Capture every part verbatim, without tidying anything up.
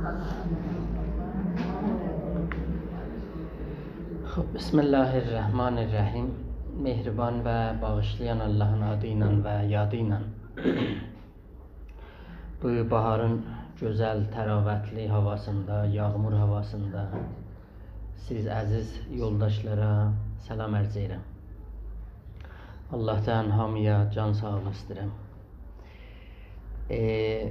خب، بسم الله الرحمن الرحیم. مهربان و باغیشلایان آللاهین آدی ایله و یادی ایله. بو باهارین گؤزل، طراوتلی هاواسیندا، یاغمور هاواسیندا سیز عزیز یولداشلارا سلام عرض ائدیرم. آللاهدان هامییا جان ساغلیغی ایسته‌ییرم. ائ،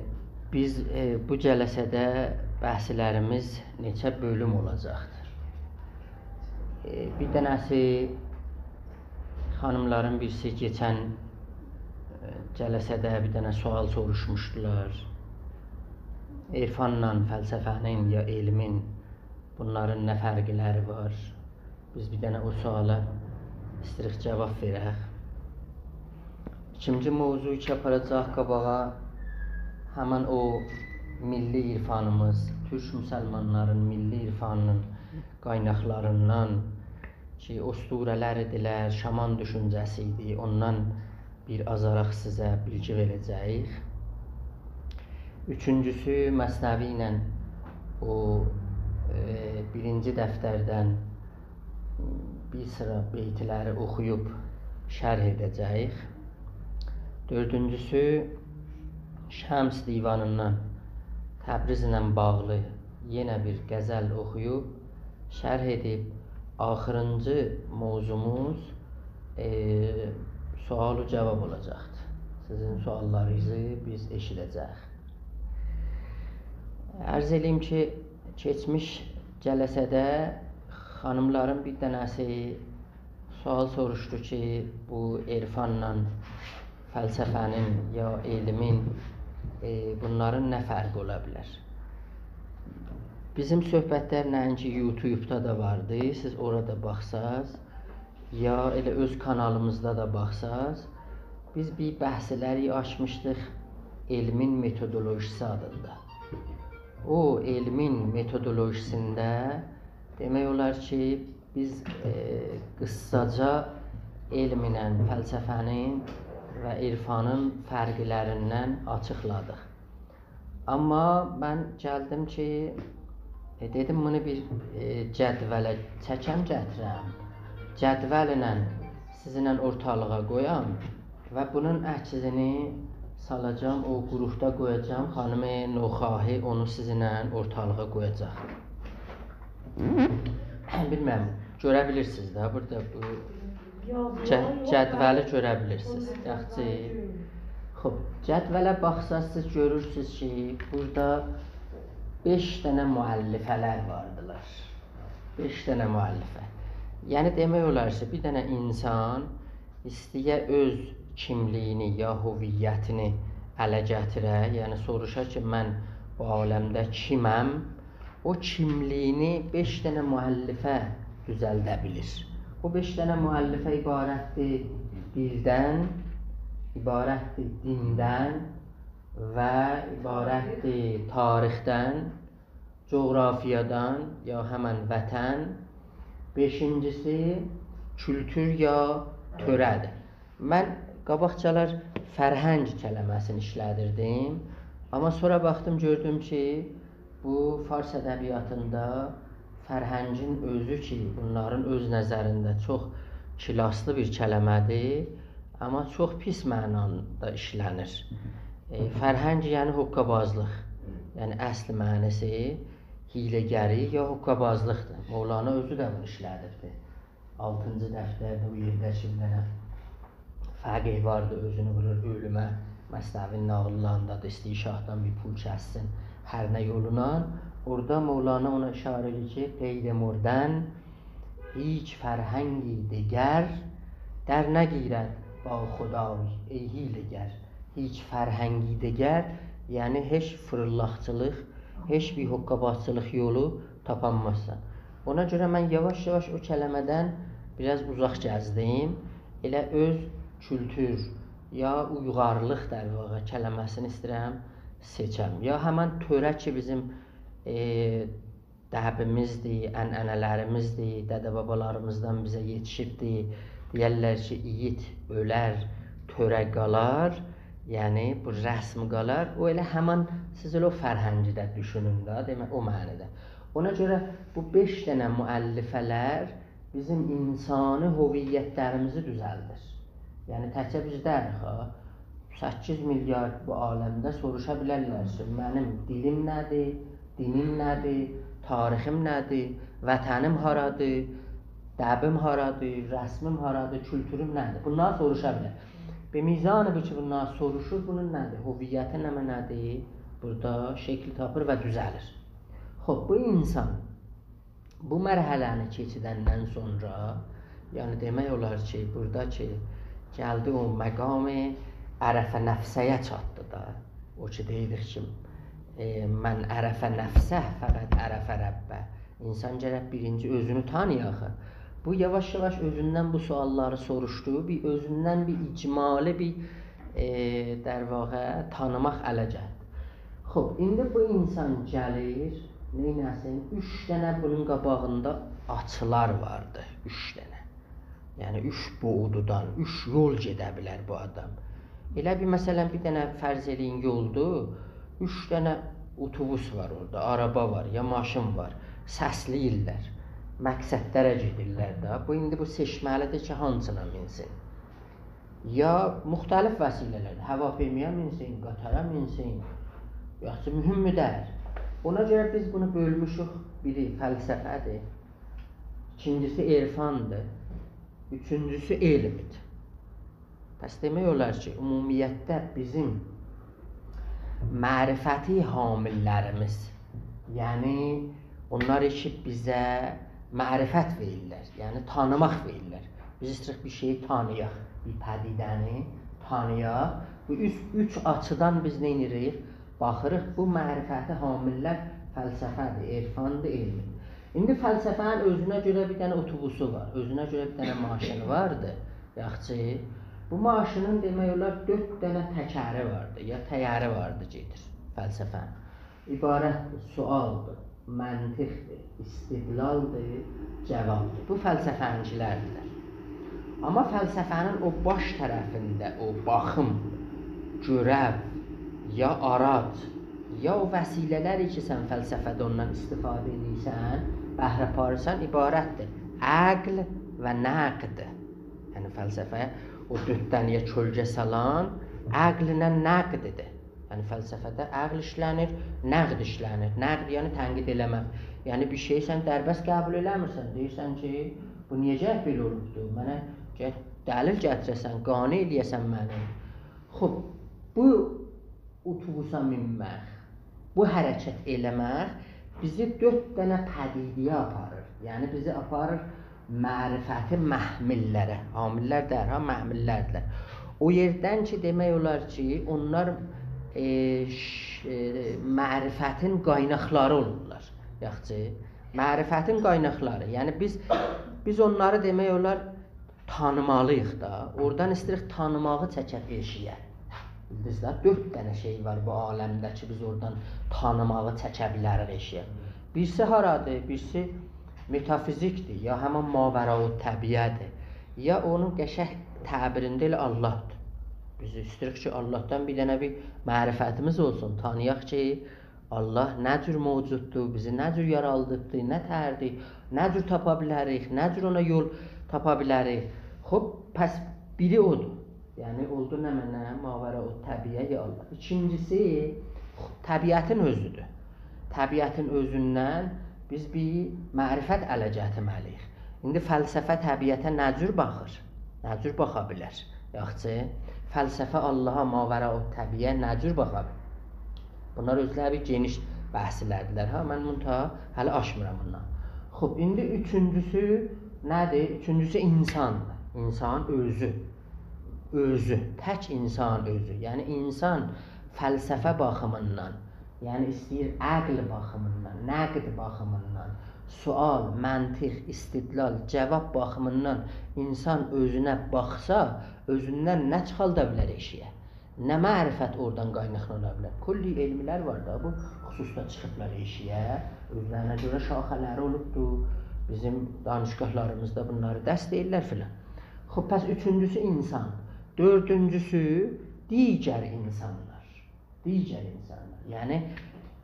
بیز، ائ، بو جلسه‌ده بحثلریمیز نئچه بؤلوم اولاجاقدیر. ائ، بیر دنه‌سی، خانیملارین بیریسی کئچن، ائ، جلسه‌ده بیر دنه سؤال سوروشموشدولار. عرفانلا فلسفه‌نین یا علمین، بونلارین نه فرقلری وار؟ بیز بیر دنه او سؤالا ایستیریک جاواب وئرک. ایکینجی موضوع کی آپاراجاق قاباغا، همین او میللی عرفانیمیز، تورک مسلمانلارین میللی عرفانی‌نین قایناقلاریندان کی، اسطوره‌لر ایدیلر، شامان دوشونجه‌سی ایدی، اوندان بیر آزاراق سیزه بیلگی وئره‌جه‌ییک. اوچونجوسو، مثنوی ایله او، ائ، بیرینجی دفتردن بیر سیرا بیتلری اوخویوب شرح ائده‌جه‌ییک. دؤردونجوسو، شمس دیوانیندان تبریزله باغلی یئنه بیر غزل اوخویوب شرح ائدیب، آخیرینجی موضوعوموز، ائ، سؤال و جاواب اولاجاقدیر. سیزین سؤاللارینیزی بیز ائشیده‌جه‌ییک. عرض ائله‌ییم کی، کئچمیش جلسه‌ده خانیملارین بیر دنه‌سی سؤال سوروشدو کی، بو عرفانلا فلسفه‌نین یا علمین، ائ، بونلارین نه فرقی اولا بیلر؟ بیزیم صحبتلر نه‌اینکی یوتیوبدا دا واردی، سیز اورادا باخساز، یا ائله اؤز کانالیمیزدا دا باخساز، بیز بیر بحثلری آچمیشدیق علمین متودولوژیسی آدیندا. او علمین متودولوژیسینده دئمک اولار کی، بیز، ائ، قیساجا علم ایله فلسفه‌نین و عرفانین فرقلریندن آچیقلادیق. آمما من گلدیم کی، ائ، دئدیم، بونو بیر، ائ، جدوله چکم، گتیرم. جدولله سیزینله اورتالیغا قویام و بونون عکسینی سالاجاغام، او گروپدا قویاجاغام. خانیم نوخواهی اونو سیزینله اورتالیغا قویاجاق. بیلمیرم، گؤره بیلیرسینیز ده، بورادا بو یوخ، جه-، یوخ، یوخ، جدولی من گؤره بیلیرسینیز. اونو یاخشی. گؤرمه‌دیم. خوب، جدوله باخساز، سیز گؤرورسونوز کی، بورادا بئش دنه مؤلفه‌لر واردیلار. بئش دنه مؤلفه. یعنی، دئمک اولار کی، بیر دنه اینسان ایسته‌یه اؤز کیملیگینی یا هویتینی اله گتیره، یعنی سوروشا کی، «من بو عالمده کیمم؟» او کیملیگینی بئش دنه مؤلفه دوزلده بیلیر. بو بئش دنه مؤلفه عبارتدیر دیلدن، عبارتدیر دیندن و عبارتدیر تاریخدن، جغرافیادان یا همن وطن. بئشینجیسی کولتور یا تؤره‌دیر. من قاباقجالار فرهنگ کلمه‌سینی ایشله‌دیردیم. آمما سونرا باخدیم، گؤردوم کی، بو فارس ادبیاتیندا فرهنگین اؤزو کی، بونلارین اؤز نظرینده چوخ کلاسلی بیر کلمه‌دیر، آمما چوخ پیس معنادا ایشله‌نیر. ائ، فرهنگ یعنی حقه‌بازلیق. یعنی اصل معناسی حیله‌گری یا حقه‌بازلیقدیر. مولانا اؤزو ده بونو ایشله‌دیبدی. آلتینجی دفترده او یئرده کی، بیر دنه فقیه واردی، اؤزونو وورور اؤلومه، مثنوی‌نین ناغیللاریندا دا ایسته‌ییر شاهدان بیر پول کسسین، هر نه یولونان. اورادا مولانا اونا اشاره ائدیر کی، «غیر مردن هیچ فرهنگی دگر در نگیرد با خدای ای حیله‌گر.» هیچ فرهنگی دگر، یعنی هئچ فیریلداقچیلیق، هئچ بیر حقه‌بازچیلیق یولو تاپانمازسان. اونا گؤره من یاواش-یاواش او کلمه‌دن بیر آز اوزاق گزدیم. ائله اؤز کولتور یا اویغارلیق، در واقع، کلمه‌سینی ایسته‌ییرم سئچم. یا همن تؤره کی، بیزیم، ائ، دبیمیزدیر، عنعنه‌لریمیزدیر، دده-بابالاریمیزدان بیزه یئتیشیبدیر. دئیرلر کی، «ایگید اؤلر، تؤره قالار.» یعنی بو رسم قالار، او ائله همان، سیز ائله او فرهنگی ده دوشونون ده، دئمک، او معنادا. اونا گؤره بو بئش دنه مؤلفه‌لر بیزیم انسانی هویت‌لریمیزی دوزلدیر. یعنی تکجه بیز دئییریک ها، سککیز میلیارد بو عالمده سوروشا بیلرلر کی، منیم دیلیم نه‌دیر، دینیم نه‌دیر، تاریخیم نه‌دیر، وطنیم هارادیر، دبیم هارادیر، رسمیم هارادیر، کولتوروم نه‌دیر؟ بونلاری سوروشا بیلر. به میزان بو کی، بونلاری سوروشور، بونون نه‌دیر؟ هویتی نمنه‌دیر؟ بورادا شکیل تاپیر و دوزلیر. خوب، بو انسان بو مرحله‌نی کئچیدندن سونرا، یعنی دئمک اولار کی، بورادا کی، گلدی او مقام «عرف نفسه»یه چاتدی دا. او کی، دئییریک کی، ائ، «من عرف نفسه فقد عرف ربه». انسان گرک بیرینجی اؤزونو تانییا آخی. بو یاواش-یاواش اؤزوندن بو سؤال‌لاری سوروشدو، بیر اؤزوندن بیر اجمالی بیر، ائ، در واقع تانیماق اله گلدی. خوب، ایندی بو انسان گلیر، نئینه‌سین؟ اوچ دنه بونون قاباغیندا آچیلار واردی، اوچ دنه. یعنی اوچ بعددان، اوچ یول گئده بیلر بو آدام. ائله بیر، مثلا، بیر دنه فرض ائله‌یین یولدور، اوچ دنه اتوبوس وار اورادا، آرابا وار، یا ماشین وار، سسله‌ییرلر، مقصدلره گئدیرلر ده. بو ایندی بو سئچمه‌لیدیر کی، هانسینا مینسین. یا مختلف وسیله‌لر، هواپیمایا مینسین، قطارا مینسین، یاخشی، مهم دئییل. اونا گؤره بیز بونو بؤلموشوک، بیری فلسفه‌دیر، ایکینجیسی عرفاندیر، اوچونجوسو علمدیر. پس دئمک اولار کی، عمومیتده بیزیم معرفتی حامل‌لریمیز، یعنی اونلار کی، بیزه معرفت وئریرلر، یعنی تانیماق وئریرلر. بیز ایسته‌ییریک بیر شئیی تانییاق، بیر پدیده‌نی تانییاق. بو اوچ، اوچ آچیدان بیز نه ائدیریک؟ باخیریق. بو معرفتی حامل‌لر فلسفه‌دیر، عرفاندیر، علمدیر. ایندی فلسفه‌نین اؤزونه گؤره بیر دنه اتوبوسو وار، اؤزونه گؤره بیر دنه ماشینی واردی. یاخشی، بو ماشینین دئمک اولار دؤرد دنه تکری واردی، یا تایری واردی، گئدیر فلسفه‌نین. عبارتدیر، سؤالدیر، منطقدیر، استدلالدیر، جوابدیر. بو فلسفه‌نینکی‌لردیرلر. آمما فلسفه‌نین او باش طرفینده او باخیم، گؤرو، یا آراج، یا او وسیله‌لر کی، سن فلسفه‌ده اوندان استفاده ائدیرسن، بهره آپاریرسان، عبارتدیر عقل و نقد. یعنی فلسفه او دؤرد دنه‌یه کؤلگه سالان عقل‌له نقددیر. یعنی فلسفه‌ده عقل ایشله‌نیر، نقد ایشله‌نیر. نقد یعنی تنقید ائله‌مک. یعنی بیر شئیی سن دربست قبول ائله‌میرسن، دئییرسن کی، بو نییه گرک بئله اولوبدور؟ منه گرک دلیل گتیره‌سن، قانع ائله‌یه‌سن منی. خوب، بو اتوبوسا مینمک، بو حرکت ائله‌مک بیزی دؤرد دنه پدیده‌یه آپاریر. یعنی بیزی آپاریر معرفتی محمل‌لره. حامل‌لر دئییل ها، محمل‌لردیرلر. او یئردن کی، دئمک اولار کی، اونلار، ائ، ش-، ائ، معرفتین قایناقلاری اولورلار. یاخشی، معرفتین قایناقلاری. یعنی بیز، بیز اونلاری دئمک اولار تانیمالی‌ییق دا. اورادان ایسته‌ییریک تانیماغی چکک ائشییه. بیلدینیز ده، دؤرد دنه شئی وار بو عالمده کی، بیز اورادان تانیماغی چکه بیلریک ائشییه. بیریسی هارادیر؟ بیریسی متافیزیکدیر، یا همین ماوراءالطبیعه‌دیر، یا اونون قشنگ تعبیرینده ائله آللاهدیر. بیز ایسته‌ییریک کی، آللاهدان بیر دنه بیر معرفتیمیز اولسون، تانییاق کی، آللاه نه جور موجوددور، بیزی نه جور یارادیبدی، نه تهردی، نه جور تاپا بیلریک، نه جور اونا یول تاپا بیلریک. خوب، پس بیری اودور. یعنی اولدو نمنه؟ ماوراءالطبیعه، یا آللاه. ایکینجیسی، خوب، طبیعتین اؤزودور. طبیعتین اؤزوندن بیز بیر معرفت اله گتیرمه‌لی‌ییک. ایندی فلسفه طبیعته نه جور باخیر؟ نه جور باخا بیلر؟ یاخشی، فلسفه آللاها، ماوراءالطبیعه نه جور باخا بیلر؟ بونلار اؤزلری بیر گئنیش بحث‌لردیرلر ها، من بونو تا هله آچمیرام بوندان. خوب، ایندی اوچونجوسو نه‌دیر؟ اوچونجوسو انساندیر. انسان اؤزو. اؤزو، تک انسان اؤزو. یعنی انسان فلسفه باخیمیندان، یعنی ایسته‌ییر عقل باخیمیندان، نقد باخیمیندان، سؤال، منطق، استدلال، جواب باخیمیندان انسان اؤزونه باخسا، اؤزوندن نه چیخالدا بیلر ائشییه؟ نه معرفت اورادان قایناقلانا بیلر؟ کلی علم‌لر وار دا، بو خصوصدا چیخیبلار ائشییه. اؤزلرینه گؤره شاخه‌لری اولوبدور. بیزیم دانشگاهلاریمیزدا بونلاری درس دئییرلر فلان. خوب، پس اوچونجوسو انسان. دؤردونجوسو دیگر اینسانلار، دیگر اینسانلار، یعنی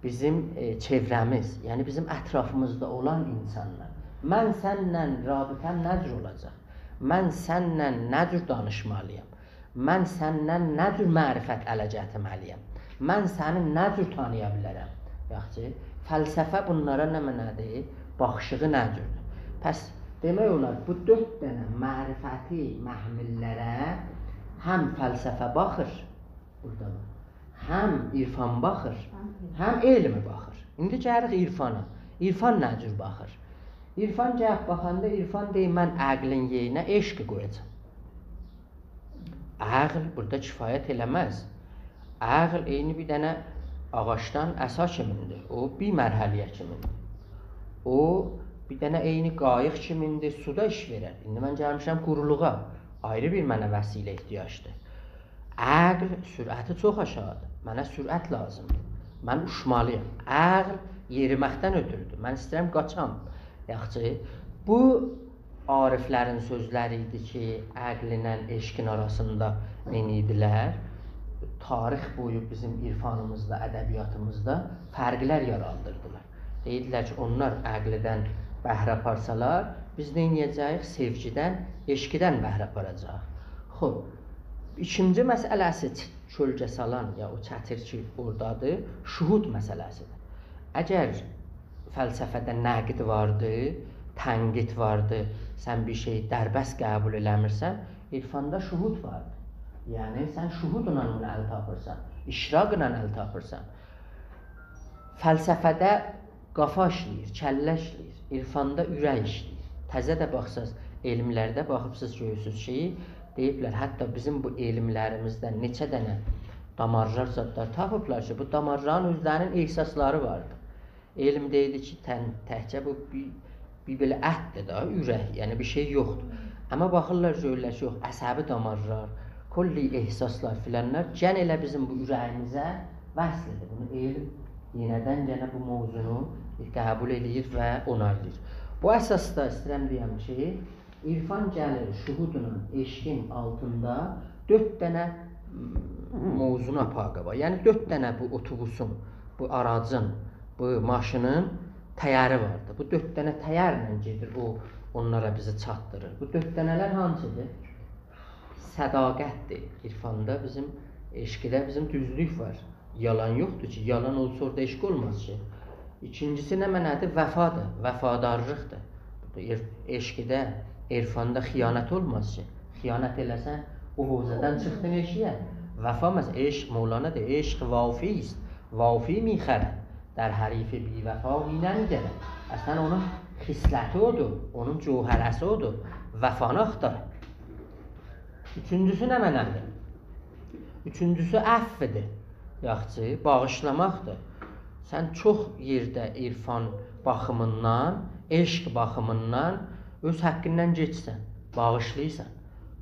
بیزیم، ائ، چئوره‌میز، یعنی بیزیم اطرافیمیزدا اولان اینسانلار. من سنینله رابطه‌م نه جور اولاجاق؟ من سنینله نه جور دانیشمالی‌یام؟ من سندن نه جور معرفت اله گتیرمه‌لی‌یم؟ من سنی نه جور تانییا بیلرم؟ یاخشی، فلسفه بونلارا نمنه‌دیر؟ باخیشیغی نه جوردور؟ پس دئمک اولار، بو دؤرد دنه معرفتی محمل‌لره هم فلسفه باخیر، بورادا وار، هم عرفان باخیر، هم علم باخیر. ایندی گلیریک عرفانا. عرفان نه جور باخیر؟ عرفان گلیب باخاندا، عرفان دئییر: «من عقلین یئرینه عشقی قویاجاغام.» عقل بورادا کفایت ائله‌مز. عقل عینی بیر دنه آغاجدان عصا کیمین‌دیر. او بیر مرحله‌یه کیمین‌دیر. او بیر دنه عینی قاییق کیمین‌دیر، سودا ایش وئرر. ایندی من گلمیشم قورولوغا. آیری بیر منه وسیله احتیاج‌دیر. عقل سرعتی چوخ آشاغی‌دیر. منه سرعت لازیمدیر. من اوچمالی‌یام. عقل یئریمکدن اؤتوردور. من ایسته‌ییرم قاچام. یاخشی، بو عارف‌لرین سؤزلری ایدی کی، عقل‌له عشقین آراسیندا نئینیردیلر؟ تاریخ بویو بیزیم عرفانیمیزدا، ادبیاتیمیزدا فرق‌لر یارادیردیلار. دئییردیلر کی، اونلار عقلدن بهره آپارسالار، بیز نئینیه‌جه‌ییک؟ سئوگیدن، عشقدن بهره آپاراجاغیق. خوب، ایکینجی مسئله‌سی، چ-، کؤلگه سالان، یا او چتر کی، اورادادیر، شهود مسئله‌سی‌دیر. اگر فلسفه‌ده نقد واردی، تنقید واردی، سن بیر شئیی دربست قبول ائله‌میرسن، عرفاندا شهود واردی. یعنی، سن شهودلا اونو ال تاپیرسان، اشراقلا ال تاپیرسان. فلسفه‌ده قافا ایشله‌ییر، کلّه ایشله‌ییر، عرفاندا اورک ایشله‌ییر. تزه ده باخساز، علم‌لرده باخیبسیز، گؤرورسوز کی، دئییبلر، حتی بیزیم بو علم‌لریمیزده نئچه دنه دامارلار، زادلار تاپیبلار کی، بو دامارلارین اؤزلرینین احساسلاری واردی. علم دئییردی کی، تن-، تکجه بو بیر، بیر بئله ات‌دیر دا، اورک، یعنی بیر شئی یوخدور. آمما باخیرلار، گؤرورلر کی، یوخ، عصبی دامارلار، کلی احساسلار فلانلار، گئنه ائله بیزیم بو اوره‌ییمیزه وصل‌دیر. بونو علم یئنیدن گئنه بو موضوعنو قبول ائله‌ییر و اونارلاییر. بو اساسدا ایسته‌ییرم دئیم کی، عرفان گلیر شهودلا عشقین آلتیندا دؤرد دنه، م، موضوعنو آپاریر قاباغا. یعنی دؤرد دنه بو اوتوبوسون، بو آراجین، بو ماشینین تایری واردی. بو دؤرد دنه تایرله گئدیر، او، اونلارا بیزی چاتدیریر. بو دؤرد دنه‌لر هانسی‌دیر؟ صداقت‌دیر. عرفاندا بیزیم، عشقده بیزیم دوزلوک وار. یالان یوخدور کی، یالان اولسا اورادا عشق اولماز کی. ایکینجیسی نمنه‌دیر؟ وفادیر، وفادارلیقدیر. عر-، عشقده، عرفاندا خیانت اولماز کی. خیانت ائله‌سن، او حوزه‌دن چیخدین ائشیگه. وفا، مثلا، عشق، مولانا دئییر: «عشق وافی است، وافی می‌خرد، در حریف بی‌وفا می‌نگرد.» اصلا اونون خصلتی اودور، اونون جوهره‌سی اودور. وفانی آختار. اوچونجوسو نمنه‌دیر؟ اوچونجوسو عفو‌دور. یاخشی، باغیشلاماقدیر. سن چوخ یئرده عرفان باخیمیندان، عشق باخیمیندان اؤز حقیندن گئچسن، باغیشلاییرسان.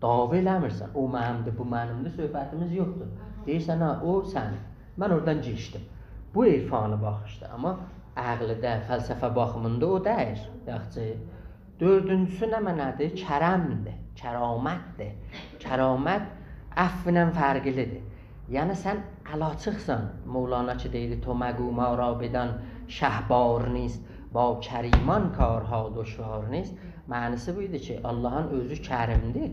دعوا ائله‌میرسن، او منیمدیر، بو منیمدیر، صحبتیمیز یوخدور. دئییرسن، ها، او سنین. من اورادان گئچدیم. بو عرفانی باخیشدیر. آمما عقلده، فلسفه باخیمیندا او دئییل. یاخشی. دؤردونجوسو نمنه‌دیر؟ کرم‌دیر، کرامت‌دیر. کرامت عفوینن فرقلی‌دیر. یعنی سن ال آچیقسان، مولانا کی دئییردی: «تو مگو ما را بدان شه بار نیست، با کریمان کارها دشوار نیست.» معنی‌سی بو ایدی کی، آللاهین اؤزو کریم‌دیر.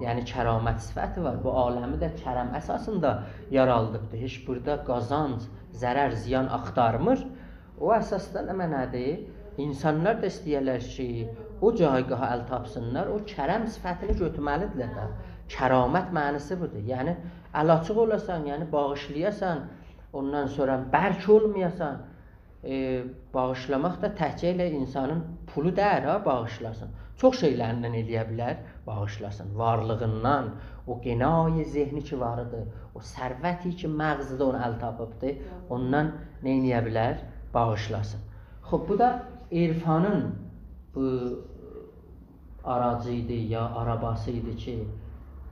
یعنی کرامت صفتی وار. بو عالمی ده کرم اساسیندا یارادیبدیر. هئچ بورادا قازانج، ضرر، زیان آختارمیر. او اساسدا نمنه‌دیر؟ اینسانلار دا ایسته‌یه‌لر کی، او جایگاها ال تاپسینلار، او کرم صفتینی گؤتورمه‌لی‌دیرلر ده. کرامت معنی‌سی بودور. یعنی، ال آچیق اولاسان، یعنی باغیشلایاسان، اوندان سونرا برک اولمایاسان. ائ، باغیشلاماق دا تکجه ائله اینسانین پولو دئییل ها، باغیشلاسین. چوخ شئی‌لریندن ائله‌یه بیلر، باغیشلاسین. وارلیغیندان، او غنای ذهنی کی وار ایدی، او ثروتی کی مغزده اونو ال تاپیبدی، اوندان نئینیه بیلر؟ باغیشلاسین. خوب، بو دا عرفانین بو آراجی ایدی، یا آراباسی ایدی کی،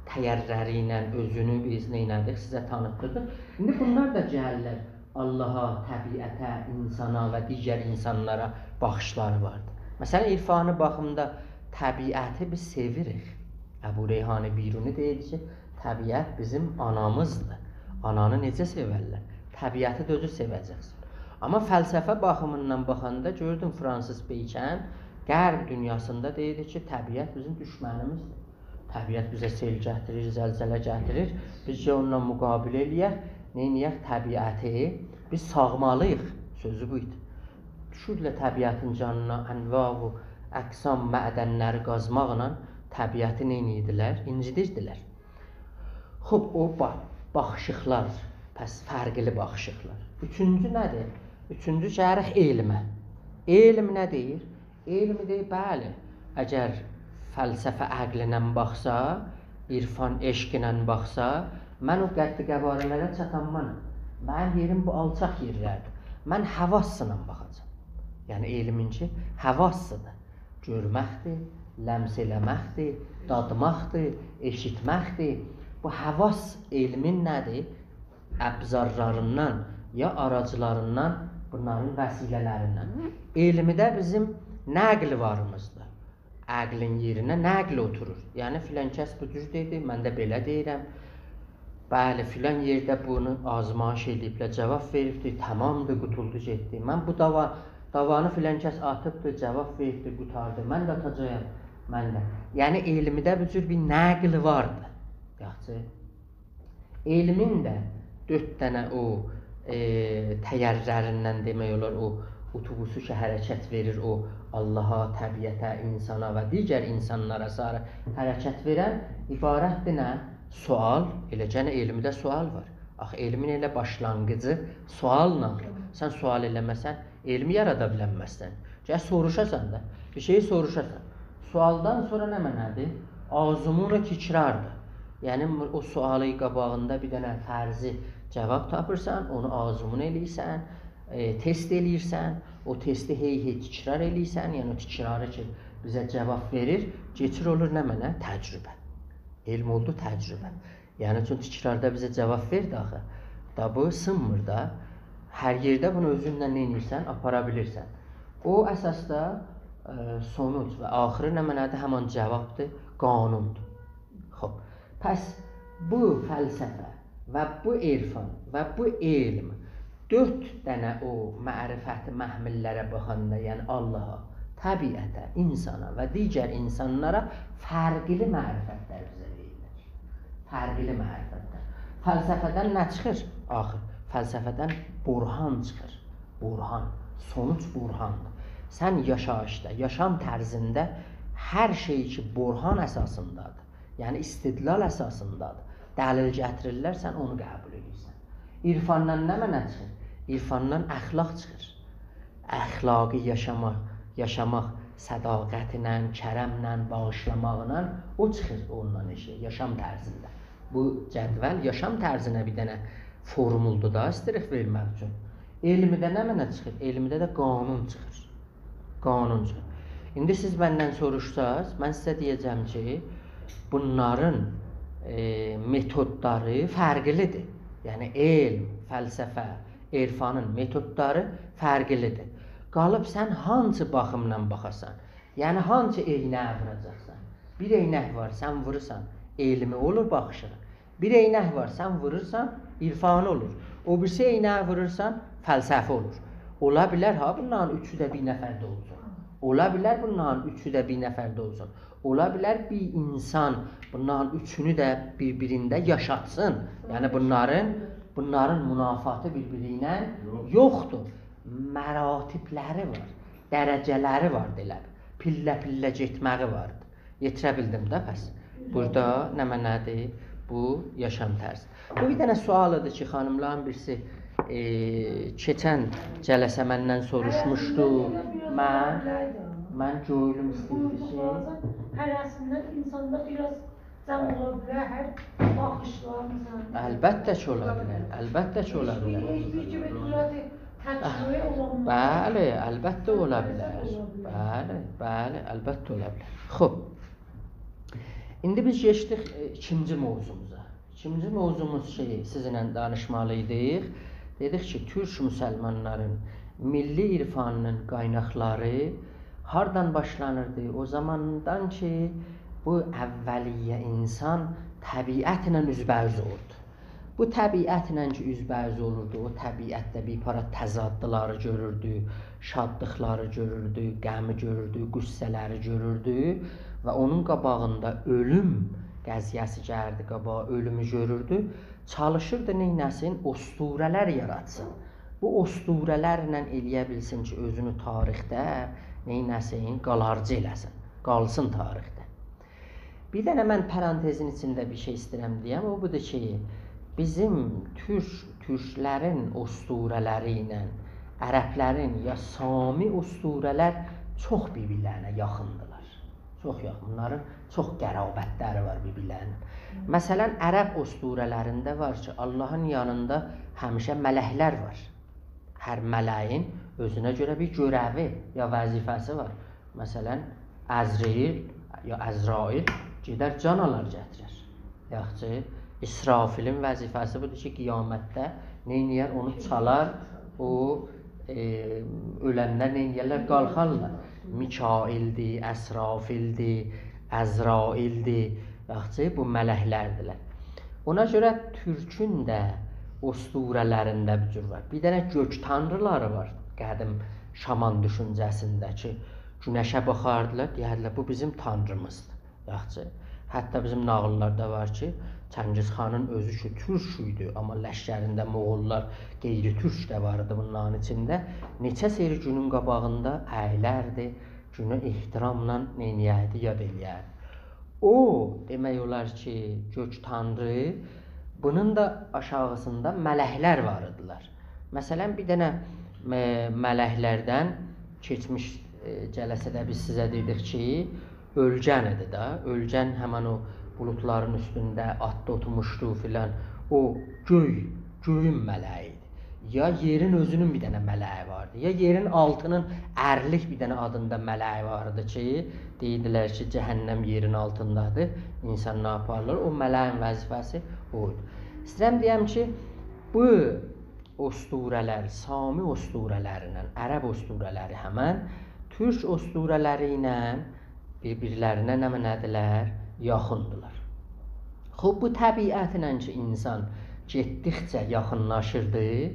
تایرلری ایله اؤزونو بیز نئینه‌دیک، سیزه تانیتدیردیق. ایندی بونلار دا گلیرلر آللاها، طبیعته، اینسانا و دیگر اینسانلارا باخیشلاری واردی. مثلا، عرفانی باخیمدا طبیعتی بیز سئویریک. ابوریحان بیرونی دئییردی کی، طبیعت بیزیم آنامیزدیر. آنانی نئجه سئورلر؟ طبیعتی ده اؤزو سئوه‌جکسن. آمما فلسفه باخیمیندان باخاندا گؤردوم فرانسیس بیکن غرب دونیاسیندا دئییردی کی، طبیعت بیزیم دوشمنیمیزدیر. طبیعت بیزه سئل گتیریر، زلزله گتیریر. بیز کی اونونلا مقابله ائله‌یک، نئینیه‌ک؟ طبیعتی بیز ساغمالی‌ییق. سؤزو بو ایدی. دوشوردولر طبیعتین جانینا، انواع و اقسام معدنلری قازماقلا طبیعتی نئینیردیلر؟ اینجیدیردیلر. خوب، او با-، باخیشیقلار، پس فرقلی باخیشیقلار. اوچونجو نه‌دیر؟ اوچونجو گلیریک علمه. علم نه دئییر؟ علم دئییر، بلی، اگر فلسفه عقلینن باخسا، عرفان عشقینن باخسا، من او قد قواره‌لره چاتانمانام. منیم یئریم بو آلچاق یئرلردیر. من حواسلا باخاجاغام. یعنی علمین کی، حواسیدیر. گؤرمکدیر، لمس ائله‌مکدیر، دادماقدیر، ائشیتمکدیر. بو حواس علمین نه‌دیر؟ ابزارلاریندان، یا آراجلاریندان، بونلارین وسیله‌لریندن. علمی ده بیزیم نقل واریمیزدیر. عقلین یئرینه نقل اوتورور. یعنی، فلان کس بو جور دئدی، من ده بئله دئییرم. بلی، فلان یئرده بونو آزمایش ائله‌ییبلر، جواب وئریبدیر، تامامدیر، قوتولدو، گئتدی. من بو دعوا، دعوانی فلان کس آتیبدیر، جواب وئریبدیر، قوتاردی. من ده آتاجاغام، من ده. یعنی، علمده بو جور بیر نقل واردی. یاخشی. علمین ده دؤرد دنه او، ائ، تیرلریندن دئمک اولار، او اتوبوسو کی حرکت وئریر، او آللاها، طبیعته، اینسانا و دیگر اینسانلارا ساری حرکت وئرن عبارتدیر نه؟ سؤال، ائله گئنه علمده سؤال وار. آخی علمین ائله باشلانغیجی سؤاللا. سن سؤال ائله‌مه‌سن، علمی یارادا بیلنمزسن. گرک سوروشاسان دا، بیر شئیی سوروشاسان. سؤالدان سونرا نمنه‌دیر؟ آزمون و تکراردیر. یعنی، او سؤالی قاباغیندا بیر دنه فرضی جواب تاپیرسان، اونو آزمون ائله‌ییرسن، ائ، تست ائله‌ییرسن، او تستی هئی هئی تکرار ائله‌ییرسن، یعنی او تکراری کی بیزه جواب وئریر، کئچیر اولور نمنه؟ تجربه. علم اولدو تجربه. یعنی، چون تکراردا بیزه جواب وئردی آخی. دا بو سینمیر دا. هر یئرده بونو اؤزونله نئینیرسن، آپارا بیلیرسن. او اساسدا، ائ، سونوج و آخیری نمنه‌دیر؟ همان جوابدیر، قانوندور. خوب، پس بو فلسفه و بو عرفان و بو علم دؤرد دنه او معرفتی محمللره باخاندا، یعنی آللاها، طبیعته، اینسانا و دیگر اینسانلارا فرقلی معرفتلر بیزه وئریرلر. فرقلی معرفتلر. فلسفه‌دن نه چیخیر آخی؟ فلسفه‌دن برهان چیخیر. برهان. سونوج برهاندیر. سن یاشاییشدا، یاشام طرزینده هر شئی کی برهان اساسیندادیر، یعنی استدلال اساسیندادیر، دلیل گتیریرلر، سن اونو قبول ائدیرسن. عرفاندان نمنه چیخیر؟ عرفاندان اخلاق چیخیر. اخلاقی یاشاماق، یاشاماق صداقتله، کرمله، باغیشلاماقلا، او چیخیر اوندان ائشییه، یاشام طرزینده. بو جدول یاشام طرزینه بیر دنه فورمولدور دا، ایسته‌ییریک وئرمک اوچون. علمده نمنه چیخیر؟ علمده ده قانون چیخیر. قانون چیخیر. ایندی سیز مندن سوروشساز، من سیزه دئیه‌جم کی، بونلارین، ائ، متودلاری فرقلیدیر. یعنی علم، فلسفه، عرفانین متودلاری فرقلیدیر. قالیب سن هانسی باخیمدان باخاسان؟ یعنی هانسی عینه‌یه ووراجاقسان؟ بیر عینک وار، سن وورورسان، علمی اولور باخیشین. بیر عینک وار، سن وورورسان، عرفانی اولور. او بیریسی عینه‌یه وورورسان، فلسفه اولور. اولا بیلر ها، بونلارین اوچو ده بیر نفرده اولسون. اولا بیلر بونلارین اوچو ده بیر نفرده اولسون. اولا بیلر بیر اینسان بونلارین اوچونو ده بیر-بیرینده یاشاتسین. یعنی بونلارین، بونلارین منافاتی بیر-بیری ایله یوخ. یوخدور. مراتبلری وار، درجه‌لری وار، ائله پیلله-پیلله گئتمه‌یی واردی. یئتیره بیلدیم ده پس. بورادا نمنه‌دیر؟ بو یاشام طرزی. بو بیر دنه سؤالیدیر کی، خانیملارین بیریسی، ائ، کئچن جلسه مندن سوروشموشدو. من، من گؤیلوم ایسته‌ییردی کی، هره‌سیندن اینساندا بیر آز جمع اولا بیلر، هر باخیشلارینیزا. البته کی، اولا بیلر. البته کی، اولا بیلر. هئچ بیر، هئچ بیر کی، بیر قدرت تجربه اولانماز. بلی، البته اولا بیلر. اولا بیلر. بلی، بلی، البته اولا بیلر. خوب. ایندی بیز کئچدیک، ائ، ایکینجی موضوعوموزا. ایکینجی موضوعوموز کی، سیزینله دانیشمالی ایدیک. دئدیک کی، تورک مسلمانلارین میللی عرفانینین قایناقلاری هاردان باشلانیردی؟ او زاماندان کی، بو اولیه اینسان طبیعتله اوزبه‌اوز اولوردو. بو طبیعتله کی اوزبه‌اوز اولوردو، او طبیعتده بیر پارا تضادلاری گؤروردو، شادلیقلاری گؤروردو، غمی گؤروردو، غصه‌لری گؤروردو و اونون قاباغیندا اؤلوم قضیه‌سی گلیردی قاباغا، اؤلومو گؤروردو. چالیشیردی نئینه‌سین؟ اسطوره‌لر یاراتسین. بو اسطوره‌لرله ائلیه بیلسین کی اؤزونو تاریخده نئینه‌سین؟ قالارجی ائله‌سین. قالسین تاریخده. بیر دنه من پرانتزین ایچینده بیر شئی ایسته‌ییرم دئیم، او بودور کی بیزیم تورک، تورکلرین اسطوره‌لری ایله عربلرین یا سامی اسطوره‌لر چوخ بیر-بیرلرینه یاخیندیلار. چوخ یاخین. بونلارین چوخ قرابتلری وار بیر-بیرلرینه. مثلا عرب اسطوره‌لرینده وار کی آللاهین یانیندا همیشه ملکلر وار. هر مله‌یین اؤزونه گؤره بیر گؤره‌وی یا وظیفه‌سی وار. مثلا عزرائیل یا عزرائیل گئدر جان آلار گتیرر. یاخشی، اسرافیلین وظیفه‌سی بودور کی قیامتده نئینیه‌ر؟ اونو چالار، او، ائ، اؤلنلر نئینیه‌رلر؟ قالخارلار. میکائیلدیر، اسرافیلدیر، عزرائیلدیر. یاخشی، بو ملکلردیرلر. اونا گؤره تورکون ده اسطوره‌لرینده بو جور وار. بیر دنه گؤک تانریلاری وار قدیم شامان دوشونجه‌سینده کی گونشه باخاردیلار، دئیردیلر بو بیزیم تانریمیزدیر. یاخشی. حتی بیزیم ناغیللاردا وار کی چنگیز خانین اؤزو کی تورک ایدی، آمما لشکرینده مغوللار، غیر تورک ده وار ایدی بونلارین ایچینده. نئچه سری گونون قاباغیندا اییلردی، گونه احتراملا نئینیه‌ردی؟ یاد ائلیه‌ردی. او، دئمک اولار کی گؤک تانری، بونون دا آشاغیسیندا ملکلر وار ایدیلر. مثلا بیر دنه، ائ، ملکلردن کئچمیش، ائ، جلسه‌ده بیز سیزه دئدیک کی اؤلگن ایدی ده. اؤلگن همین او بولودلارین اوستونده آتدا اوتورموشدو فلان. او گؤی، گؤیون مله‌یی ایدی. یا یئرین اؤزونون بیر دنه مله‌یی واردی، یا یئرین آلتینین ارلیک بیر دنه آدیندا مله‌یی واردی کی دئییردیلر کی جهنم یئرین آلتیندادیر، اینسانلاری آپاریرلار. او مله‌یین وظیفه‌سی او ایدی. ایسته‌ییرم دئیم کی بو اسطوره‌لر، سامی اسطوره‌لری ایله، عرب اسطوره‌لری همن تورک اسطوره‌لری ایله بیر-بیرلرینه نمنه‌دیلر؟ یاخیندیلار. خوب، بو طبیعتله کی اینسان گئتدیکجه یاخینلاشیردی،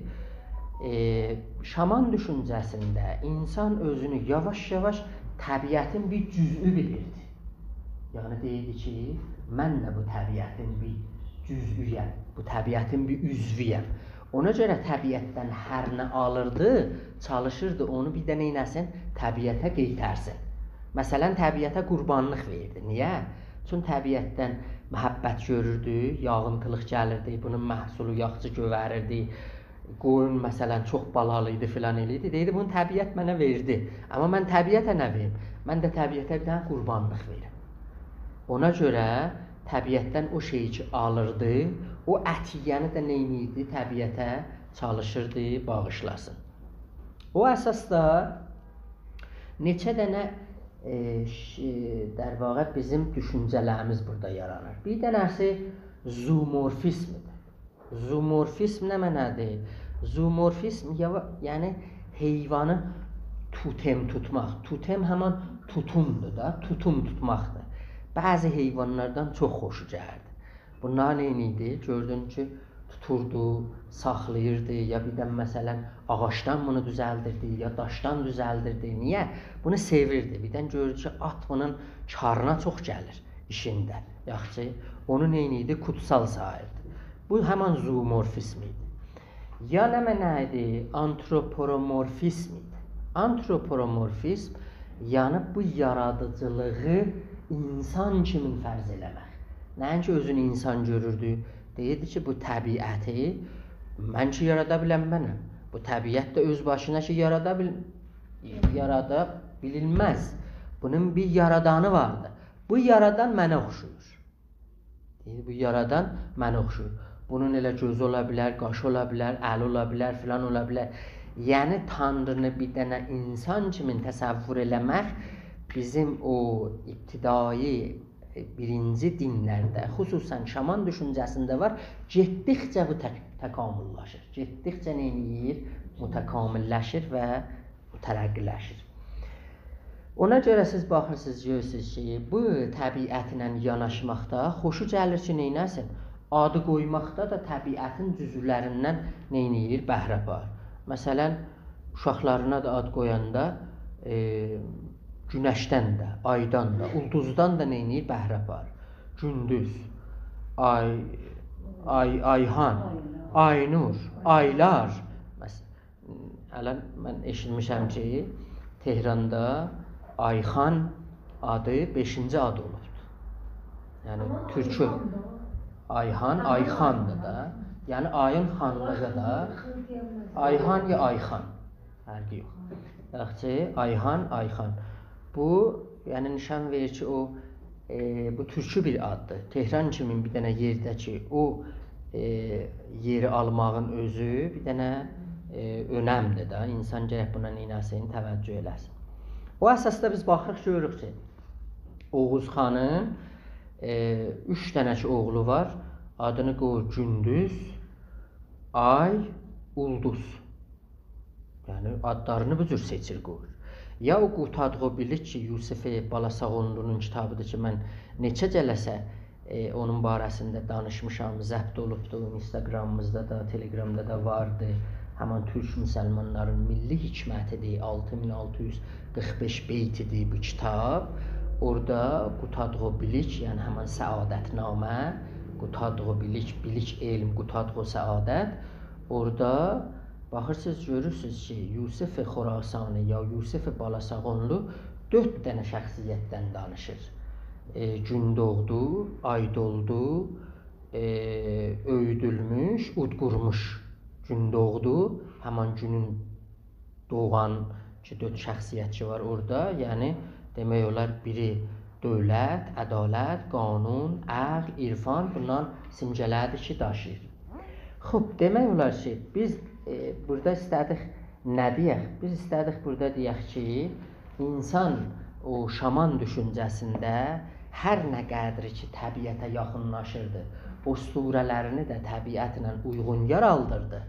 ائ، شامان دوشونجه‌سینده اینسان اؤزونو یاواش-یاواش طبیعتین بیر جزئی بیلیردی. یعنی دئییردی کی من ده بو طبیعتین بیر جزئی‌یم، بو طبیعتین بیر عضوی‌یم. اونا گؤره طبیعتدن هر نه آلیردی، چالیشیردی اونو بیر ده نئینه‌سین؟ طبیعته قئیترسین. مثلا طبیعته قوربانلیق وئریردی. نییه؟ چون طبیعتدن محبت گؤروردو، یاغینتیلیق گلیردی، بونون محصولو یاخشی گؤوریردی. قویون مثلا چوخ بالالی ایدی، فلان ائله‌ییردی. دئییردی بونو طبیعت منه وئردی. آمما من طبیعته نه وئریم؟ من ده طبیعته بیر دنه قوربانلیق وئریم. اونا گؤره طبیعتدن او شئیی کی آلیردی، او عطیه‌نی ده نئینیردی؟ طبیعته چالیشیردی باغیشلاسین. او اساسدا نئچه دنه، ائ، ش-، در واقع بیزیم دوشونجه‌لریمیز بورادا یارانیر. بیر دنه‌سی زومورفیزمدیر. زومورفیزم نمنه‌دیر؟ زومورفیزم یا-، یعنی حیوانی توتم توتماق. توتم همان توتومدور دا، توتوم توتماقدیر. بعضی حیوانلاردان چوخ خوشو گلیردی. بونلار نئینیردی؟ گؤردون کی توتوردو، ساخلاییردی، یا بیردن مثلا آغاجدان بونو دوزلدیردی، یا داشدان دوزلدیردی. نییه؟ بونو سئویردی. بیردن گؤردو کی آت بونون کارینا چوخ گلیر ایشینده. یاخشی، اونو نئینیردی؟ کوتسال ساییردی. بو همان زومورفیزم ایدی. یا نمنه ایدی؟ آنتروپومورفیزم ایدی. آنتروپومورفیزم، یعنی بو یارادیجیلیغی اینسان کیمی فرض ائله‌مک. نه‌اینکی اؤزونو اینسان گؤروردو، دئییردی کی بو طبیعتی من کی یارادا بیلنمه‌رم. بو طبیعت ده اؤز باشینا کی یارادا بیل-، یارادا بیلینمز. بونون بیر یارادانی واردی. بو یارادان منه اوخشویور. دئییر، بو یارادان منه اوخشویور. بونون ائله گؤزو اولا بیلر، قاشی اولا بیلر، الی اولا بیلر، فلان اولا بیلر. یعنی تانرینی بیر دنه اینسان کیمی تصور ائله‌مک بیزیم او ابتدایی، ائ، بیرینجی دینلرده، خصوصا شامان دوشونجه‌سینده وار. گئتدیکجه بو تک-، تکامللاشیر. گئتدیکجه نئینییر؟ متکامللشیر و مترقی‌لشیر. اونا گؤره سیز باخیرسینیز، گؤرورسونوز کی، بو طبیعتله یاناشماقدا خوشو گلیر کی، نئینه‌سین؟ آدی قویماقدا دا طبیعتین جزولریندن نئینیر؟ بهره آپاریر. مثلا، اوشاقلارینا دا آد قویاندا، ائ، گونشدن ده، آیدان دا، اولدوزدان دا نئینیر؟ بهره آپاریر. گوندوز، آی، آی، آیهان، آینور، آیلار. مثلا، الان من ائشیتمیشم کی، تهراندا آیخان آدی بئشینجی آد اولوبدور. یعنی، آمما تورکو آیخان دا. آیهان، آیخان دا. آیخاندیر دا. یعنی، آیین خانلیغی دا. آیخان یا آیخان. فرقی یوخ. یاخشی، آیهان، آیخان. بو، یعنی، نیشان وئریر کی، او، ائ، بو تورکو بیر آددیر. تهران کیمی بیر دنه یئرده کی، او، ائ، یئری آلماغین اؤزو بیر دنه، ائ، اؤنمدیر ده. اینسان گرک بونا نئینه‌سین، توجه ائله‌سین. او اساسدا بیز باخیریق، گؤروروک کی، اوغوز خانین، ائ، اوچ دنه کی اوغلو وار، آدینی قویور گوندوز، آی، اولدوز. یعنی، آدلارینی بو جور سئچیر، قویور. یا او قوتادغو بیلیک کی، یوسف بالاساغونلونون کیتابیدیر کی، من نئچه جلسه، ائ، اونون باره‌سینده دانیشمیشام، ضبط اولوبدو، اینستاگرامیمیزدا دا، تلگرامدا دا واردی. همان تورک مسلمانلارین میللی حکمتیدیر، آلتی مین آلتی یوز قیرخ بئش بیتیدیر بو کیتاب. اورادا قوتادغو بیلیک، یعنی همان سعادتنامه، قوتادغو بیلیک، بیلیک علم، قوتادغو سعادت. اورادا باخیرسینیز، گؤرورسونوز کی، یوسف خراسانی یا یوسف بالاساغونلو دؤرد دنه شخصیتدن دانیشیر. ائ، گون دوغدو، آی دولدو، ائ، اؤیودولموش، اود قورموش. گون دوغدو، همان گونون دوغان کی، دؤرد شخصیت کی وار اورادا، یعنی دئمک اولار بیری دؤولت، عدالت، قانون، عقل، عرفان، بونلار سیمگه‌لریدیر کی، داشیییر. خوب، دئمک اولار کی، بیز، ائ، بورادا ایسته‌دیک نه دئیک؟ بیز ایسته‌دیک بورادا دئیک کی، اینسان او شامان دوشونجه‌سینده هر نه قدر کی، طبیعته یاخینلاشیردی، اسطوره‌لرینی ده طبیعتله اویغون یارادیردی.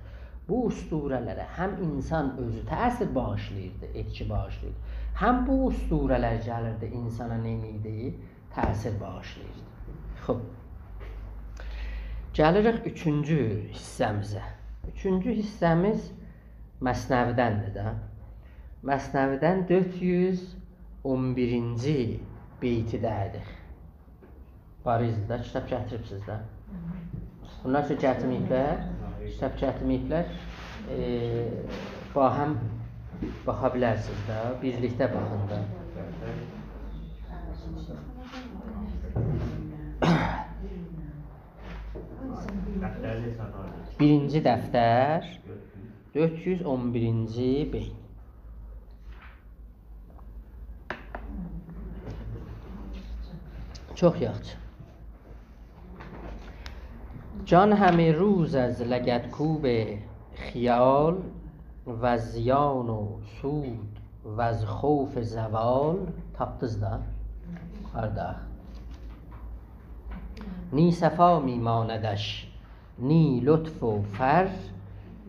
بو اسطوره‌لره هم اینسان اؤزو تأثیر باغیشلاییردی، ائتکی باغیشلاییردی، هم بو اسطوره‌لر گلیردی اینسانا نه ائدیردی؟ تأثیر باغیشلاییردی. خوب. گلیریک اوچونجو حیصه‌میزه. اوچونجو حیصه‌میز مثنوی‌دندیر ده. مثنوی‌دن دؤرد یوز اون بیرینجی بیتیده‌یدیک. باریزلی دا کیتاب گتیریبسیز ده. بونلار کی گتیرمه‌ییبلر، کیتاب گتیرمه‌ییبلر، ائ، باهم باخا بیلرسینیز ده، بیرلیکده باخین دا. بیرینجی دفتر، دؤرد یوز اون بیرینجی بیت. چوخ یاخشی. جان همه روز از لگدکوب خیال، وز زیان و سود وز خوف زوال. تاپدینیز دا؟ هاردا؟ نی صفا می‌ماندش، نی لطف و فر،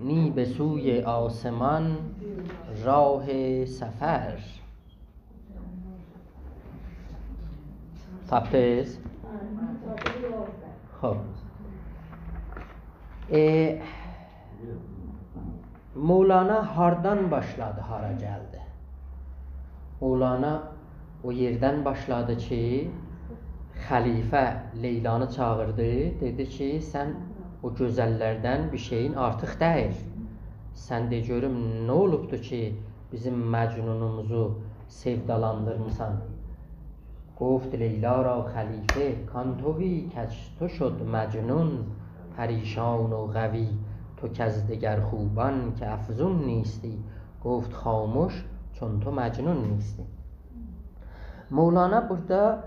نی به سوی آسمان راه سفر. تاپدینیز؟ خوب. ائ، مولانا هاردان باشلادی، هارا گلدی؟ مولانا او یئردن باشلادی کی، خلیفه لیلانی چاغیردی، دئدی کی، سن او گؤزللردن بیر شئیین آرتیق دئییل. سن دئ گؤروم، نه اولوبدو کی، بیزیم مجنونوموزو سئودالاندیرمیسان؟ گفت لیلا را خلیفه کان تویی، کز تو شد مجنون پریشان و غوی، تو کز دگر خوبان که افزون نیستی، گفت خامش چون تو مجنون نیستی. مولانا بورادا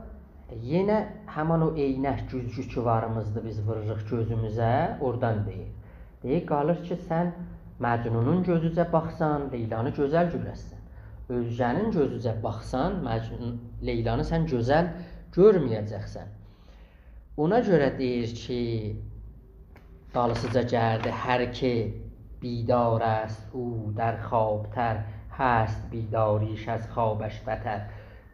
یئنه همان او عینک، گوزگو کی واریمیزدی، بیز ووروروق گؤزوموزه، اورادان دئییر. دئییر، قالیر کی، سن مجنونون گؤزوجه باخسان، لیلانی گؤزل گؤره‌سن. اؤزگه‌نین گؤزوجه باخسان، مجنون، لیلانی سن گؤزل گؤرمه‌یه‌جکسن. اونا گؤره دئییر کی، دالیسیجا گلدی: «هر که بیدار است او در خواب‌تر، هست بیداریش از خوابش بتر.»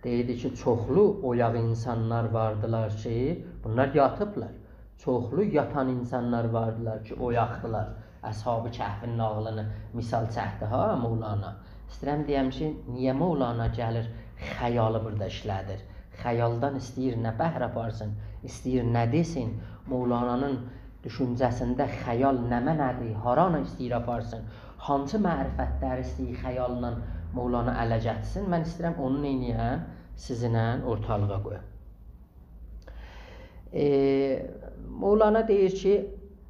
دئییردی کی، چوخلو اویاق اینسانلار واردیلار کی، بونلار یاتیبلار. چوخلو یاتان اینسانلار واردیلار کی، اویاقدیلار. اصحاب کهفین ناغیلینی مثال چکدی ها مولانا. ایسته‌ییرم دئیم کی، نییه مولانا گلیر، خیالی بورادا ایشله‌دیر؟ خیالدان ایسته‌ییر نه بهره آپارسین، ایسته‌ییر نه دئسین؟ مولانانین دوشونجه‌سینده خیال نمنه‌دیر، هارانا ایسته‌ییر آپارسین، هانسی معرفتلری ایسته‌ییر خیاللا مولانا اله گتیرسین؟ من ایسته‌ییرم اونو نئینییم، سیزینله اورتالیغا قویوم. ائ، مولانا دئییر کی،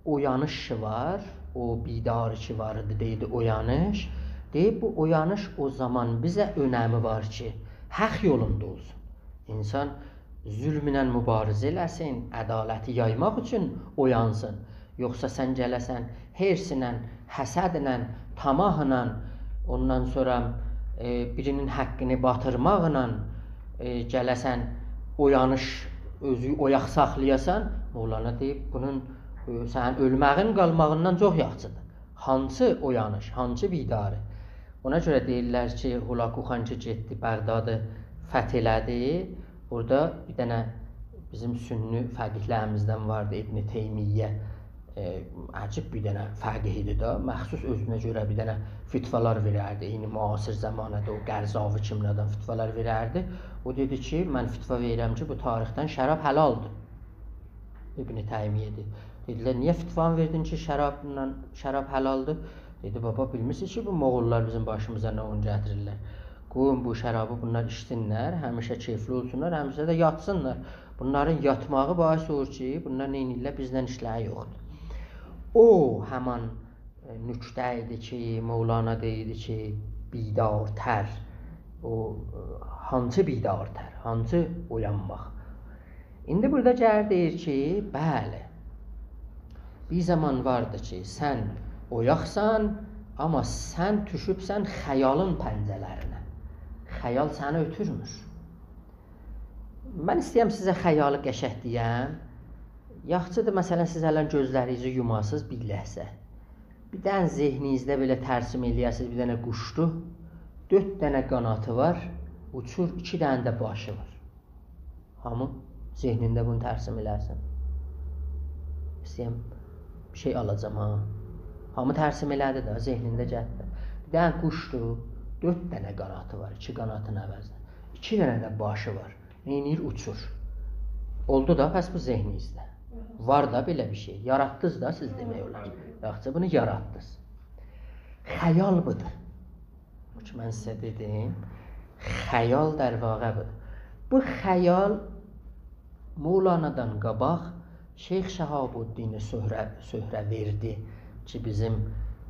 اویانیش کی وار، او بیدار کی وار ایدی، دئییردی اویانیش. دئییر، بو اویانیش او زامان بیزه اؤنمی وار کی، حق یولوندا اولسون. اینسان ظلمله مبارزه ائله‌سین، عدالتی یایماق اوچون اویانسین. یوخسا سن گله‌سن حرصله، حسدله، طمعله، اوندان سونرا، ائ، بیرینین حقینی باتیرماقلا، ائ، گله‌سن اویانیش، اؤزو اویاق ساخلایاسان، مولانا دئییب، بونون، ائ، سنین اؤلمه‌یین قالماغیندان چوخ یاخشیدیر. هانسی اویانیش، هانسی بیداری؟ اونا گؤره دئییرلر کی، هولاکو خان کی گئتدی، بغدادی فتح ائله‌دی. اورادا بیر دنه بیزیم سنی فقیه‌لریمیزدن واردی، ابن تیمیه. ائ، عجیب بیر دنه فقیه ایدی ده، مخصوص اؤزونه گؤره بیر دنه فتوالار وئرردی. عینی معاصر زمانه‌ده او قرضاوی کیمین آدام فتوالار وئرردی. او دئدی کی، من فتوا وئریرم کی، بو تاریخدن شراب حلالدیر. ابن تیمیه دئدی. دئدیلر، نییه فتوانی وئردین کی، شرابلا، شراب حلالدیر؟ دئدی، بابا، بیلمیرسینیز کی، بو مغوللار بیزیم باشیمیزا نه اویون گتیریرلر؟ قویون بو شرابی بونلار ایچسینلر، همیشه کئیفلی اولسونلار، همیشه ده یاتسینلار. بونلارین یاتماغی باعث اولور کی، بونلار نئینیرلر، بیزدن ایشلری یوخدور. او همان، ائ، نکته ایدی کی، مولانا دئییردی کی، بیدارتر. او، ائ، هانسی بیدارتر، هانسی اویانماق؟ ایندی بورادا گلیر دئییر کی، بلی، بیر زامان واردی کی، سن اویاقسان، آمما سن دوشوبسن خیالین پنجه‌لرینه. خیال سنی اؤتورمور. من ایسته‌ییرم سیزه خیالی قشنگ دئیم. یاخشیدیر، مثلا، سیز الان گؤزلرینیزی یوماسینیز بیر لحظه. بیر دنه ذهنینیزده بئله ترسیم ائله‌یه‌سینیز، بیر دنه قوشدور. دؤرد دنه قاناتی وار، اوچور، ایکی دنه ده باشی وار. هامی ذهنینده بونو ترسیم ائله‌سین. ایسته‌ییرم بیر شئی آلاجام ها. هامی ترسیم ائله‌دی ده، ذهنینده گتدی. بیر دنه قوشدور، دؤرد دنه قاناتی وار، ایکی قاناتین عوضینه. ایکی دنه ده باشی وار. نئینیر؟ اوچور. اولدو دا، پس بو ذهنینیزده. وار دا بئله بیر شئی. یاراتدینیز دا سیز، دئمک اولار. یاخشی، بونو یاراتدینیز. خیال بودور. بو کی، من سیزه دئدیم، خیال در واقع بودور. بو خیال مولانادان قاباق شیخ شهاب‌الدین سهره-، سهروردی کی، بیزیم،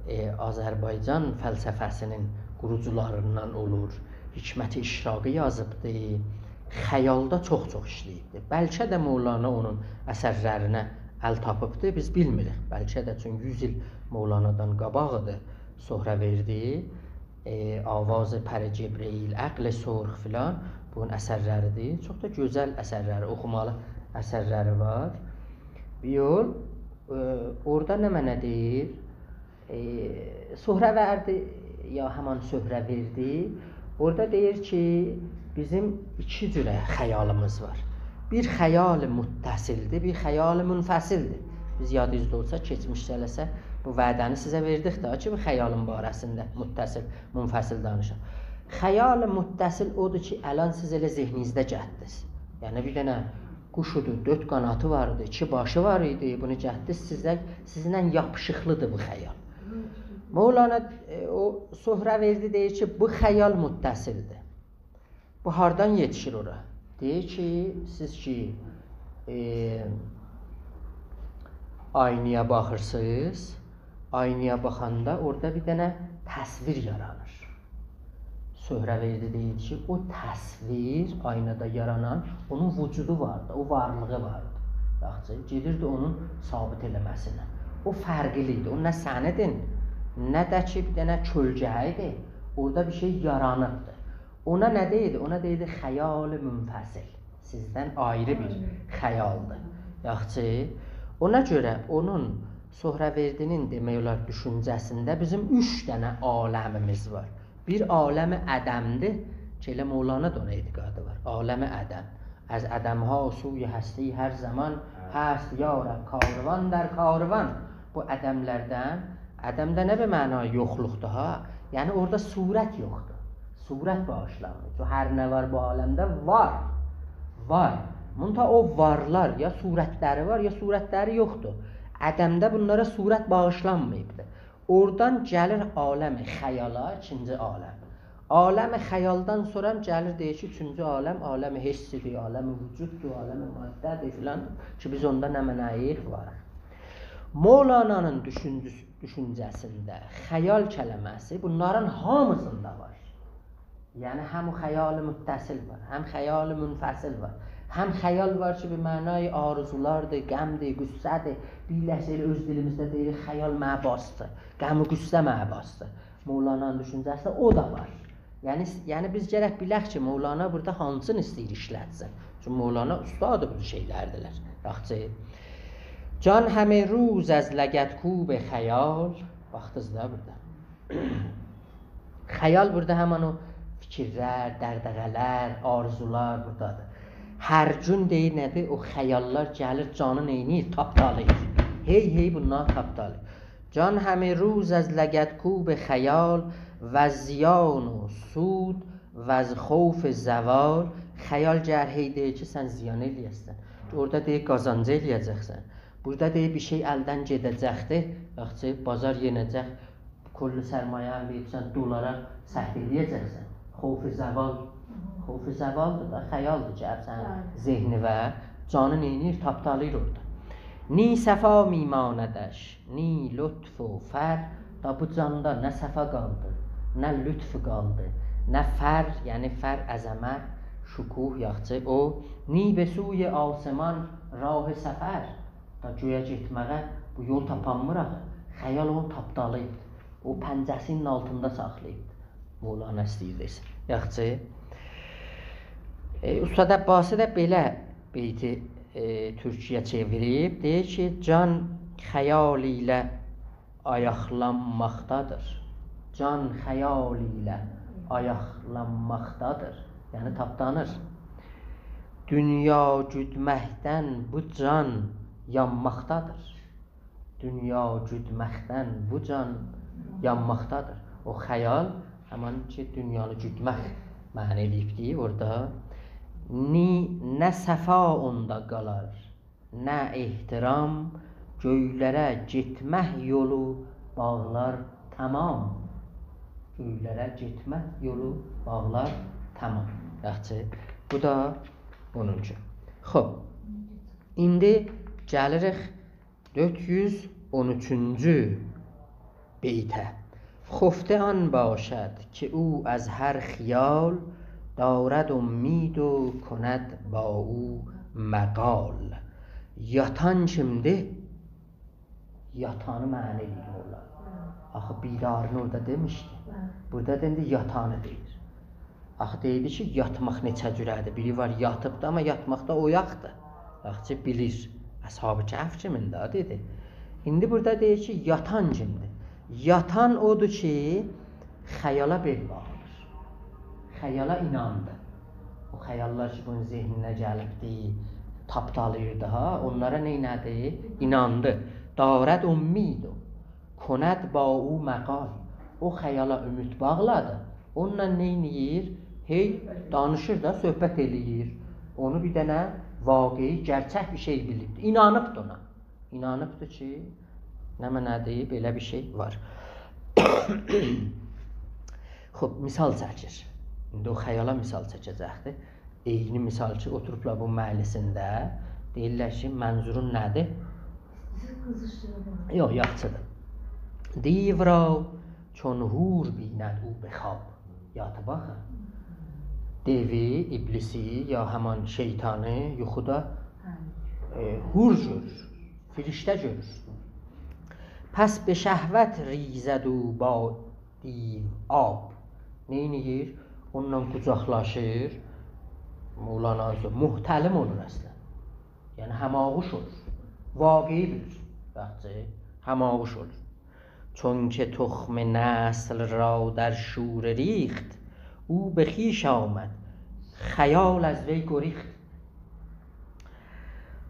ائ، آذربایجان فلسفه‌سینین قوروجولاریندان اولور. حکمت اشراقی یازیبدی. خیالدا چوخ-چوخ ایشله‌ییبدی. بلکه ده مولانا اونون اثرلرینه ال تاپیبدی. بیز بیلمیریک. بلکه ده، چونکی یوز ایل مولانادان قاباق ایدی سهروردی. ائ، آواز پر جبرییل، عقل سرخ فلان، بونون اثرلریدیر. چوخ دا گؤزل اثرلری، اوخومالی اثرلری وار. بیر یول، ائ، اورادا نمنه دئییر؟ ائ، سهروردی، یا همان سهروردی، اورادا دئییر کی، بیزیم ایکی جوره خیالیمیز وار. بیر خیال متصلدیر، بیر خیال منفصلدیر. بیز یادینیزدا اولسا، کئچمیش جلسه بو وعده‌نی سیزه وئردیک ده کی، بو خیالین باره‌سینده متصل، منفصل دانیشاق. خیال متصل اودور کی، الان سیز ائله ذهنینیزده گتدینیز. یعنی، بیر دنه قوشودور، دؤرد قاناتی وار ایدی، ایکی باشی وار ایدی، بونو گتدینیز، سیزه، سیزینله یاپیشیقلیدیر بو خیال. مولانا، ائ، او سهروردی دئییر کی، بو خیال متصلدیر. بو هاردان یئتیشیر اورا؟ دئییر کی، سیز کی، ائ، آینایا باخیرسینیز، آینایا باخاندا اورادا بیر دنه تصویر یارانیر. سهروردی دئییر کی، او تصویر، آینادا یارانان، اونون وجودو واردی، او وارلیغی واردی. یاخشی، گئدیردی اونون ثابت ائله‌مه‌سینه. او فرقلی ایدی، او نه سنیدین، نه ده کی، بیر دنه کؤلگه ایدی. اورادا بیر شئی یارانیبدی. اونا نه دئییردی؟ اونا دئییردی خیال منفصل. سیزدن آیری بیر خیالدیر. یاخشی. اونا گؤره اونون، سهروردی‌نین، دئمک اولار، دوشونجه‌سینده بیزیم اوچ دنه عالمیمیز وار. بیر عالم عدمدیر، کی، ائله مولانا دا اونا اعتقادی وار. عالم عدم. «از عدم‌ها سوی هستی هر زمان، هست یا رب کاروان در کاروان.» بو عدم‌لردن، عدم ده نه به معنای یوخلوقدور ها؟ یعنی اورادا صورت یوخدور. صورت باغیشلانمیر. چونکی هر نه وار بو عالمده وار. وار. منتها او وارلار یا صورتلری وار، یا صورتلری یوخدور. عدمده بونلارا صورت باغیشلانماییبدیر. اورادان گلیر عالم خیالا، ایکینجی عالم. عالم خیالدان سونرا گلیر، دئییر کی، اوچونجو عالم، عالم حسدیر، عالم وجوددور، عالم ماده‌دیر فلان کی، بیز اوندا نمنه‌ییک واریق. مولانانین دوشونجوس-، دوشونجه‌سینده خیال کلمه‌سی بونلارین هامیسیندا وار. یعنی، هم خیال متصل وار، هم خیال منفصل وار، هم خیال وار کی، به معنای آرزولاردیر، غمدیر، غصه‌دیر. بیر لحظه ائله اؤز دیلیمیزده دئییریک، خیال منی باسدی، غم و غصه منی باسدی. مولانانین دوشونجه‌سینده او دا وار. یعنی، یعنی بیز گرک بیلک کی، مولانا بورادا هانسینی ایسته‌ییر ایشلتسین. چونکی مولانا اوستادی بو شئیلردیلر. یاخشی. «جان همه روز از لگدکوب خیال»، باخدینیز دا بورادا. خیال بورادا همین او فیکیرلر، دغدغه‌لر، آرزولار بورادادیر. هر گون دئییر نه‌دیر؟ او خیاللار گلیر، جانی نئینیر؟ تاپدالاییر. هئی، هئی بونلاری تاپدالاییر. «جان همه روز از لگدکوب خیال، وز زیان و سود وز خوف زوال.» خیال گلیر، هئی دئییر کی، سن زیان ائله‌یه‌سن. اورادا دئییر، قازانج ائله‌یه‌جکسن. بورادا دئییر، بیر شئی الدن گئده‌جکدیر. یاخشی، بازار یئنه‌جک، کلی سرمایه‌نی وئریبسن دلارا، سهو ائله‌یه‌جکسن. خوف زوال، خوف زوالدیر دا، خیالدیر کی، سنین، بلی، ذهنیوه، جانی نئینیر؟ تاپدالاییر اورادا. «نی صفا می‌ماندش، نی لطف و فر»، دا بو جاندا نه صفا قالدی، نه لطف قالدی، نه فر، یعنی فر، عظمت، شکوه، یاخشی، او. «نی به سوی آسمان راه سفر»، دا گؤیه گئتمه‌یه بو یول تاپانمیر آخی. خیال اونو تاپدالاییب، او پنجه‌سینین آلتیندا ساخلاییب. مولانا ایسته‌ییر دئسین. یاخشی. ائ، اوستاد عباسی ده بئله بیتی، ائ، تورکویه چئویریب. دئییر کی، «جان خیال ایله آیاقلانماقدادیر.» جان خیال ایله آیاقلانماقدادیر. یعنی تاپدانیر. «دونیا گودمکدن بو جان یانماقدادیر.» دونیا گودمکدن بو جان یانماقدادیر. او خیال، همین کی، دونیانی گودمک معنا ائله‌ییبدی اورادا. «نی، نه صفا اوندا قالار، نه احترام، گؤیلره گئتمک یولو باغلار تمام.» گؤیلره گئتمک یولو باغلار تمام. یاخشی، بو دا اونونجو. خوب، ایندی گلیریک دؤرد یوز اون اوچونجو بیته. «خفته آن باشد که او از هر خیال، دارد امید و کند با او مقال.» یاتان کیمدیر؟ یاتانی معنا ائله‌ییر اورادا. آخی بیدارینی اورادا دئمیشدی. بلی. بورادا دا ایندی یاتانی دئییر. آخی دئییردی کی، یاتماق نئچه جوره‌دیر. بیری وار، یاتیبدی، آمما یاتماقدا اویاقدیر. یاخشی بیلیر. اصحاب کهف کیمین ده دئدی. ایندی بورادا دئییر کی، یاتان کیمدیر؟ یاتان اودور کی، خیالا بئل باغلیر. خیالا ایناندی. او خیاللار کی، بونون ذهنینه گلیبدی، تاپدالاییردی ها، اونلارا نئینه‌دی؟ ایناندی. «دارد امید و کند با او مقال.» او خیالا امید باغلادی. اونونلا نئینیر؟ هئی دانیشیر دا، صحبت ائله‌ییر. اونو بیر دنه واقعی، گرچک بیر شئی بیلیبدی. اینانیبدی اونا. اینانیبدی کی، نمنه‌دیر، بئله بیر شئی وار. خوب، مثال چکیر. ایندی او خیالا مثال چکه‌جکدیر. عینی مثال کی، اوتوروبلار بو مجلسینده، دئییرلر کی، منظورون نه‌دیر؟ سیزی قیزیشدیرام. یوخ، یاخشیدیر. «دیو را چون حور بیند او به خواب.» یاتی باخین. دئوی، ابلیسی، یا همان شیطانی یوخودا، هه، ائ، حور گؤرور، فرشته گؤرور. «پس به شهوت ریزد او با دیو آب.» نئینیر؟ اونونلا قوجاقلاشیر. مولانا محتلم اولور اصلا. یعنی هماغوش اولور. واقعی بیلیر. یاخشی، هماغوش اولور. «چون که تخم نسل را در شوره ریخت، او به خویش آمد، خیال از وی گریخت.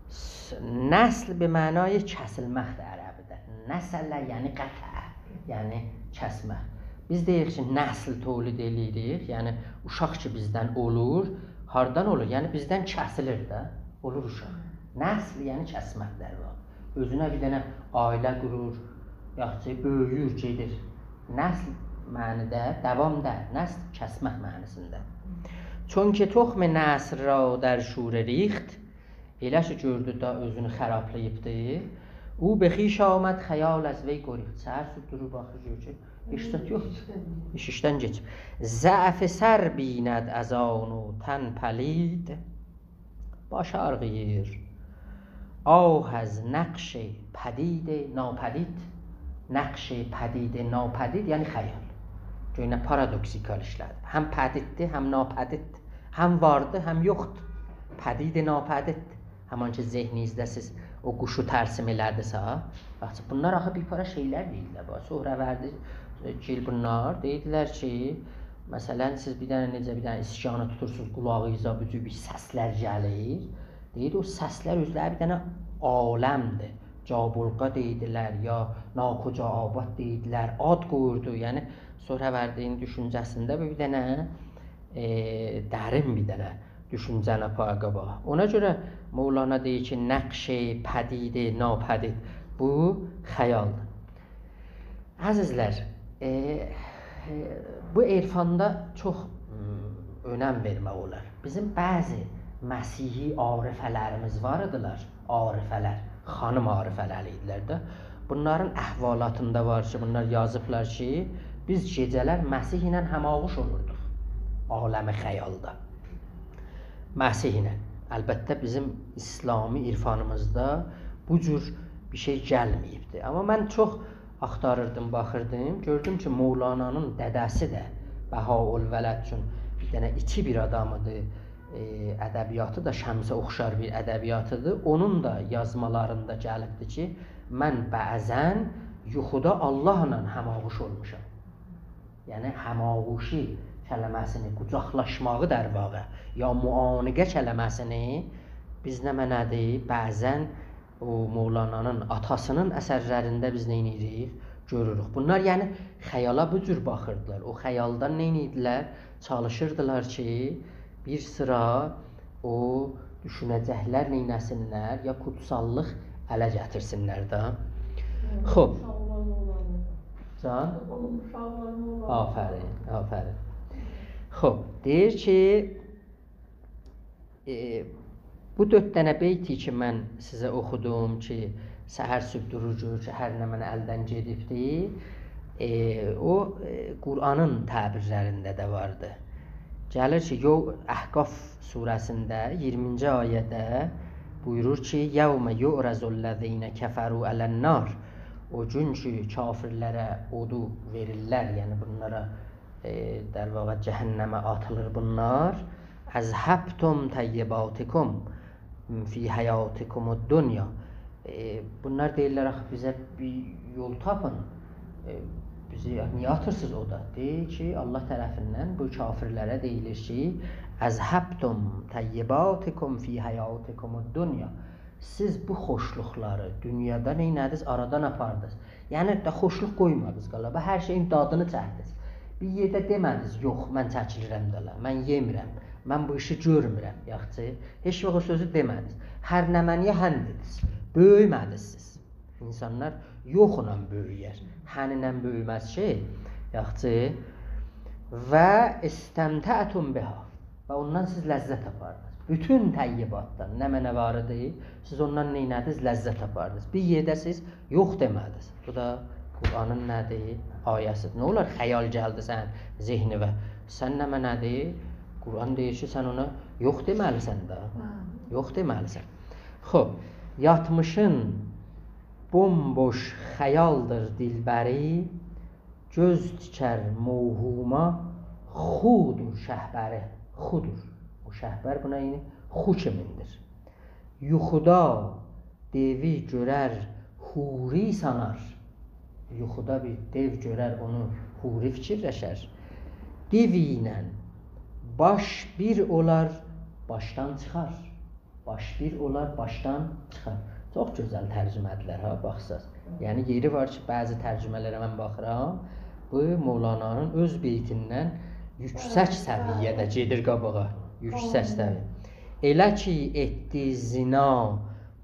س-، نسل به معنای کسیلمکدیر عربیده. نسل یعنی قطع، یعنی کسمک. بیز دئییریک کی، نسل تولید ائله‌ییریک، یعنی اوشاق کی بیزدن اولور، هاردان اولور؟ یعنی بیزدن کسیلیر ده، اولور اوشاق. نسل یعنی کسمک در واقع. اؤزونه بیر دنه عائله قورور، یاخود کی، بؤیویور، گئدیر. نسل معنیده، دوام دا، نسل کسمک معنی‌سینده. چون که تخم نسل را در شوره ریخت، ائله کی گؤردو دا اؤزونو خرابلاییبدی. او به خویش آمد، خیال از وی گریخت. سحر صبح دورور، باخیر، گؤرور کی هئچ زاد یوخدور. ایش ایشدن کئچیب. ضعف سر بیند از آن و تن پلید، باشی آغرییر. آه از نقش پدید ناپدید. نقش پدید ناپدید، یعنی خیال. گؤر نه پارادوکسیکال ایشله‌دی. هم پدیددیر، هم ناپدید. هم واردی، هم یوخدور. پدید ناپدید. همان کی ذهنینیزده سیز او قوشو ترسیم ائله‌دینیز ها. باخ، بونلار آخی بیر پارا شئیلر دئییرلر. باخ، سهروردی‌گیل بونلار دئییردیلر کی، مثلا، سیز بیر دنه، نئجه بیر دنه اسکانی توتورسونوز، قولاغینیزا بو جور بیر سسلر گلیر. دئییر، او سسلر اؤزلری بیر دنه عالمدیر. جابلقا دئییردیلر، یا ناکجا آباد دئییردیلر، آد قویوردو. یعنی، سهروردی‌نین دوشونجه‌سینده بو بیر دنه، ائ، درین بیر دنه دوشونجه‌نی آپاریر قاباغا. اونا گؤره مولانا دئییر کی، نقش پدید ناپدید، بو خیالدیر. عزیزلر، ائ، ائ، بو عرفاندا چوخ، م، اؤنم وئرمک اولار. بیزیم بعضی مسیحی عارفه‌لریمیز وار ایدیلر، عارفه‌لر، خانیم عارفه‌لری ایدیلر ده. بونلارین احوالاتیندا وار کی، بونلار یازیبلار کی، بیز گئجه‌لر مسیح ایله هم‌آغوش اولوردوق عالم خیالدا. مسیح ایله. البته، بیزیم اسلامی عرفانیمیزدا بو جور بیر شئی گلمه‌ییبدیر. آمما من چوخ آختاریردیم، باخیردیم، گؤردوم کی، مولانانین دده‌سی ده بهاءالولد، چون بیر دنه ایتی بیر آدام ایدی، ائ، ادبیاتی دا شمسه اوخشار بیر ادبیات ایدی. اونون دا یازمالاریندا گلیبدی کی، من بعضا یوخودا آللاهلا هم‌آغوش اولموشام. یعنی، هم‌آغوشی کلمه‌سینی، قوجاقلاشماغی در واقع، یا معانقه کلمه‌سینی بیز نمنه‌دیر؟ بعضا او مولانانین آتاسینین اثرلرینده بیز نئینیریک؟ گؤروروک. بونلار، یعنی، خیالا بو جور باخیردیلار. او خیالدان نئینیردیلر؟ چالیشیردیلار کی، بیر سیرا او دوشونه‌جکلر نئینه‌سینلر، یا قوتساللیق اله گتیرسینلر ده. خوب. اوشاقلار اولار. جان؟ اوشاقلار اولار. آفرین، آفرین. خوب، دئییر کی، ائ، بو دؤرد دنه بیتی کی، من سیزه اوخودوم کی، سحر صبح دورور، گؤرور کی، هر نمنه الدن گئدیبدی. ائ، او، ائ، قرآنین تعبیرلرینده ده واردی. گلیر کی، یو-، احقاف سوره‌سینده اییرمینجی آیه‌ده بویورور کی، «یوم یعرض الذین کفروا علی النار.» او گون کی، کافرلره اودو وئریرلر، یعنی بونلارا، ائ، در واقع جهنمه آتیلیر بونلار. «اذهبتم طیباتکم فی حیاتکم الدنیا.» ائ، بونلار دئییرلر، «آخی بیزه بیر یول تاپین. ائ، بیزی نییه آتیرسینیز اودا؟» دئییر کی، آللاه طرفیندن بو کافرلره دئییلیر کی، «اذهبتم طیباتکم فی حیاتکم الدنیا.» سیز بو خوشلوقلاری دونیادا نئینه‌دینیز؟ آرادان آپاردینیز. یعنی ده خوشلوق قویمادینیز قالا. بو هر شئیین دادینی چکدینیز. بیر یئرده دئمه‌دینیز، «یوخ، من چکیلیرم دالا، من یئمیرم، من بو ایشی گؤرمورم.» یاخچی، هئچ واخت او سؤزو دئمه‌دینیز. هر نمنه‌یه هن دئدینیز. بؤیومه‌دینیز سیز. اینسانلار یوخلا بؤیویر. هنینن بؤیومز کی، یاخچی. «و استمتعتم بها.» و اوندان سیز لذت آپاردینیز. بوتون طیباتدان، نمنه وار ایدی، سیز اوندان نئینه‌دینیز؟ لذت آپاردینیز. بیر یئرده سیز یوخ دئمه‌دینیز. بو دا قرآنین نه‌دیر؟ آیه‌سی‌دیر. نه اولار، خیال گلدی سنین ذهنیوه؟ سن نمنه‌دیر؟ قرآن دئییر کی، سن اونا یوخ دئمه‌لیسن ده. هه. یوخ دئمه‌لیسن. خوب، یاتمیشین بومبوش خیالدیر دلبری، گؤز تیکر موهوما، خودور شهپری. خودور. او شهپر بونا یعنی خو کیمین‌دیر. یوخودا دئوی گؤرر، حوری سانار. یوخودا بیر دئو گؤرر، اونو حوری فیکیرلشر. دئو ایله باش بیر اولار، باشدان چیخار. باش بیر اولار، باشدان چیخار. چوخ گؤزل ترجمه‌دیرلر ها، باخساز. یعنی یئری وار کی، بعضی ترجمه‌لره من باخیرام، بو مولانانین اؤز بیتیندن یوکسک سویه‌ده گئدیر قاباغا. یوکسک سویه. ائله کی ائتدی زنا،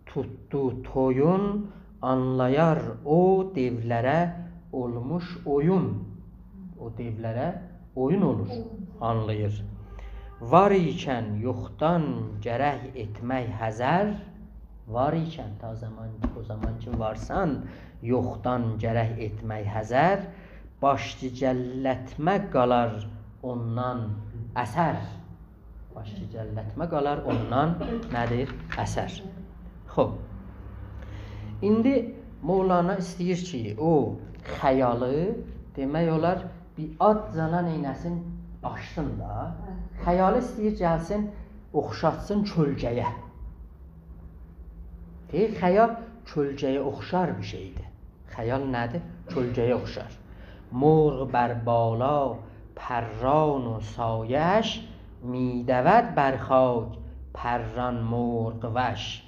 توتدو تویون، آنلایار او دئولره اولموش اویون. او دئولره اویون اولور، آنلاییر. وار ایکن یوخدان گرک ائتمک حذر، وار ایکن، تا زامان، او زامان کی وارسان، یوخدان گرک ائتمک حذر، باش گیجلتمه قالار اوندان اثر. باش گیجلتمه قالار اوندان نه‌دیر؟ اثر. خوب. ایندی مولانا ایسته‌ییر کی، او خیالی، دئمک اولار، بیر آزجانا نئینه‌سین، آشسین دا. خیالی ایسته‌ییر گلسین، اوخشاتسین کؤلگه‌یه. دئییر، خیال کؤلگه‌یه اوخشار بیر شئیدیر. خیال نه‌دیر؟ کؤلگه‌یه اوخشار. مرغ بر بالا پران و سایه‌اش، می‌دود بر خاک پران مرغ‌وش.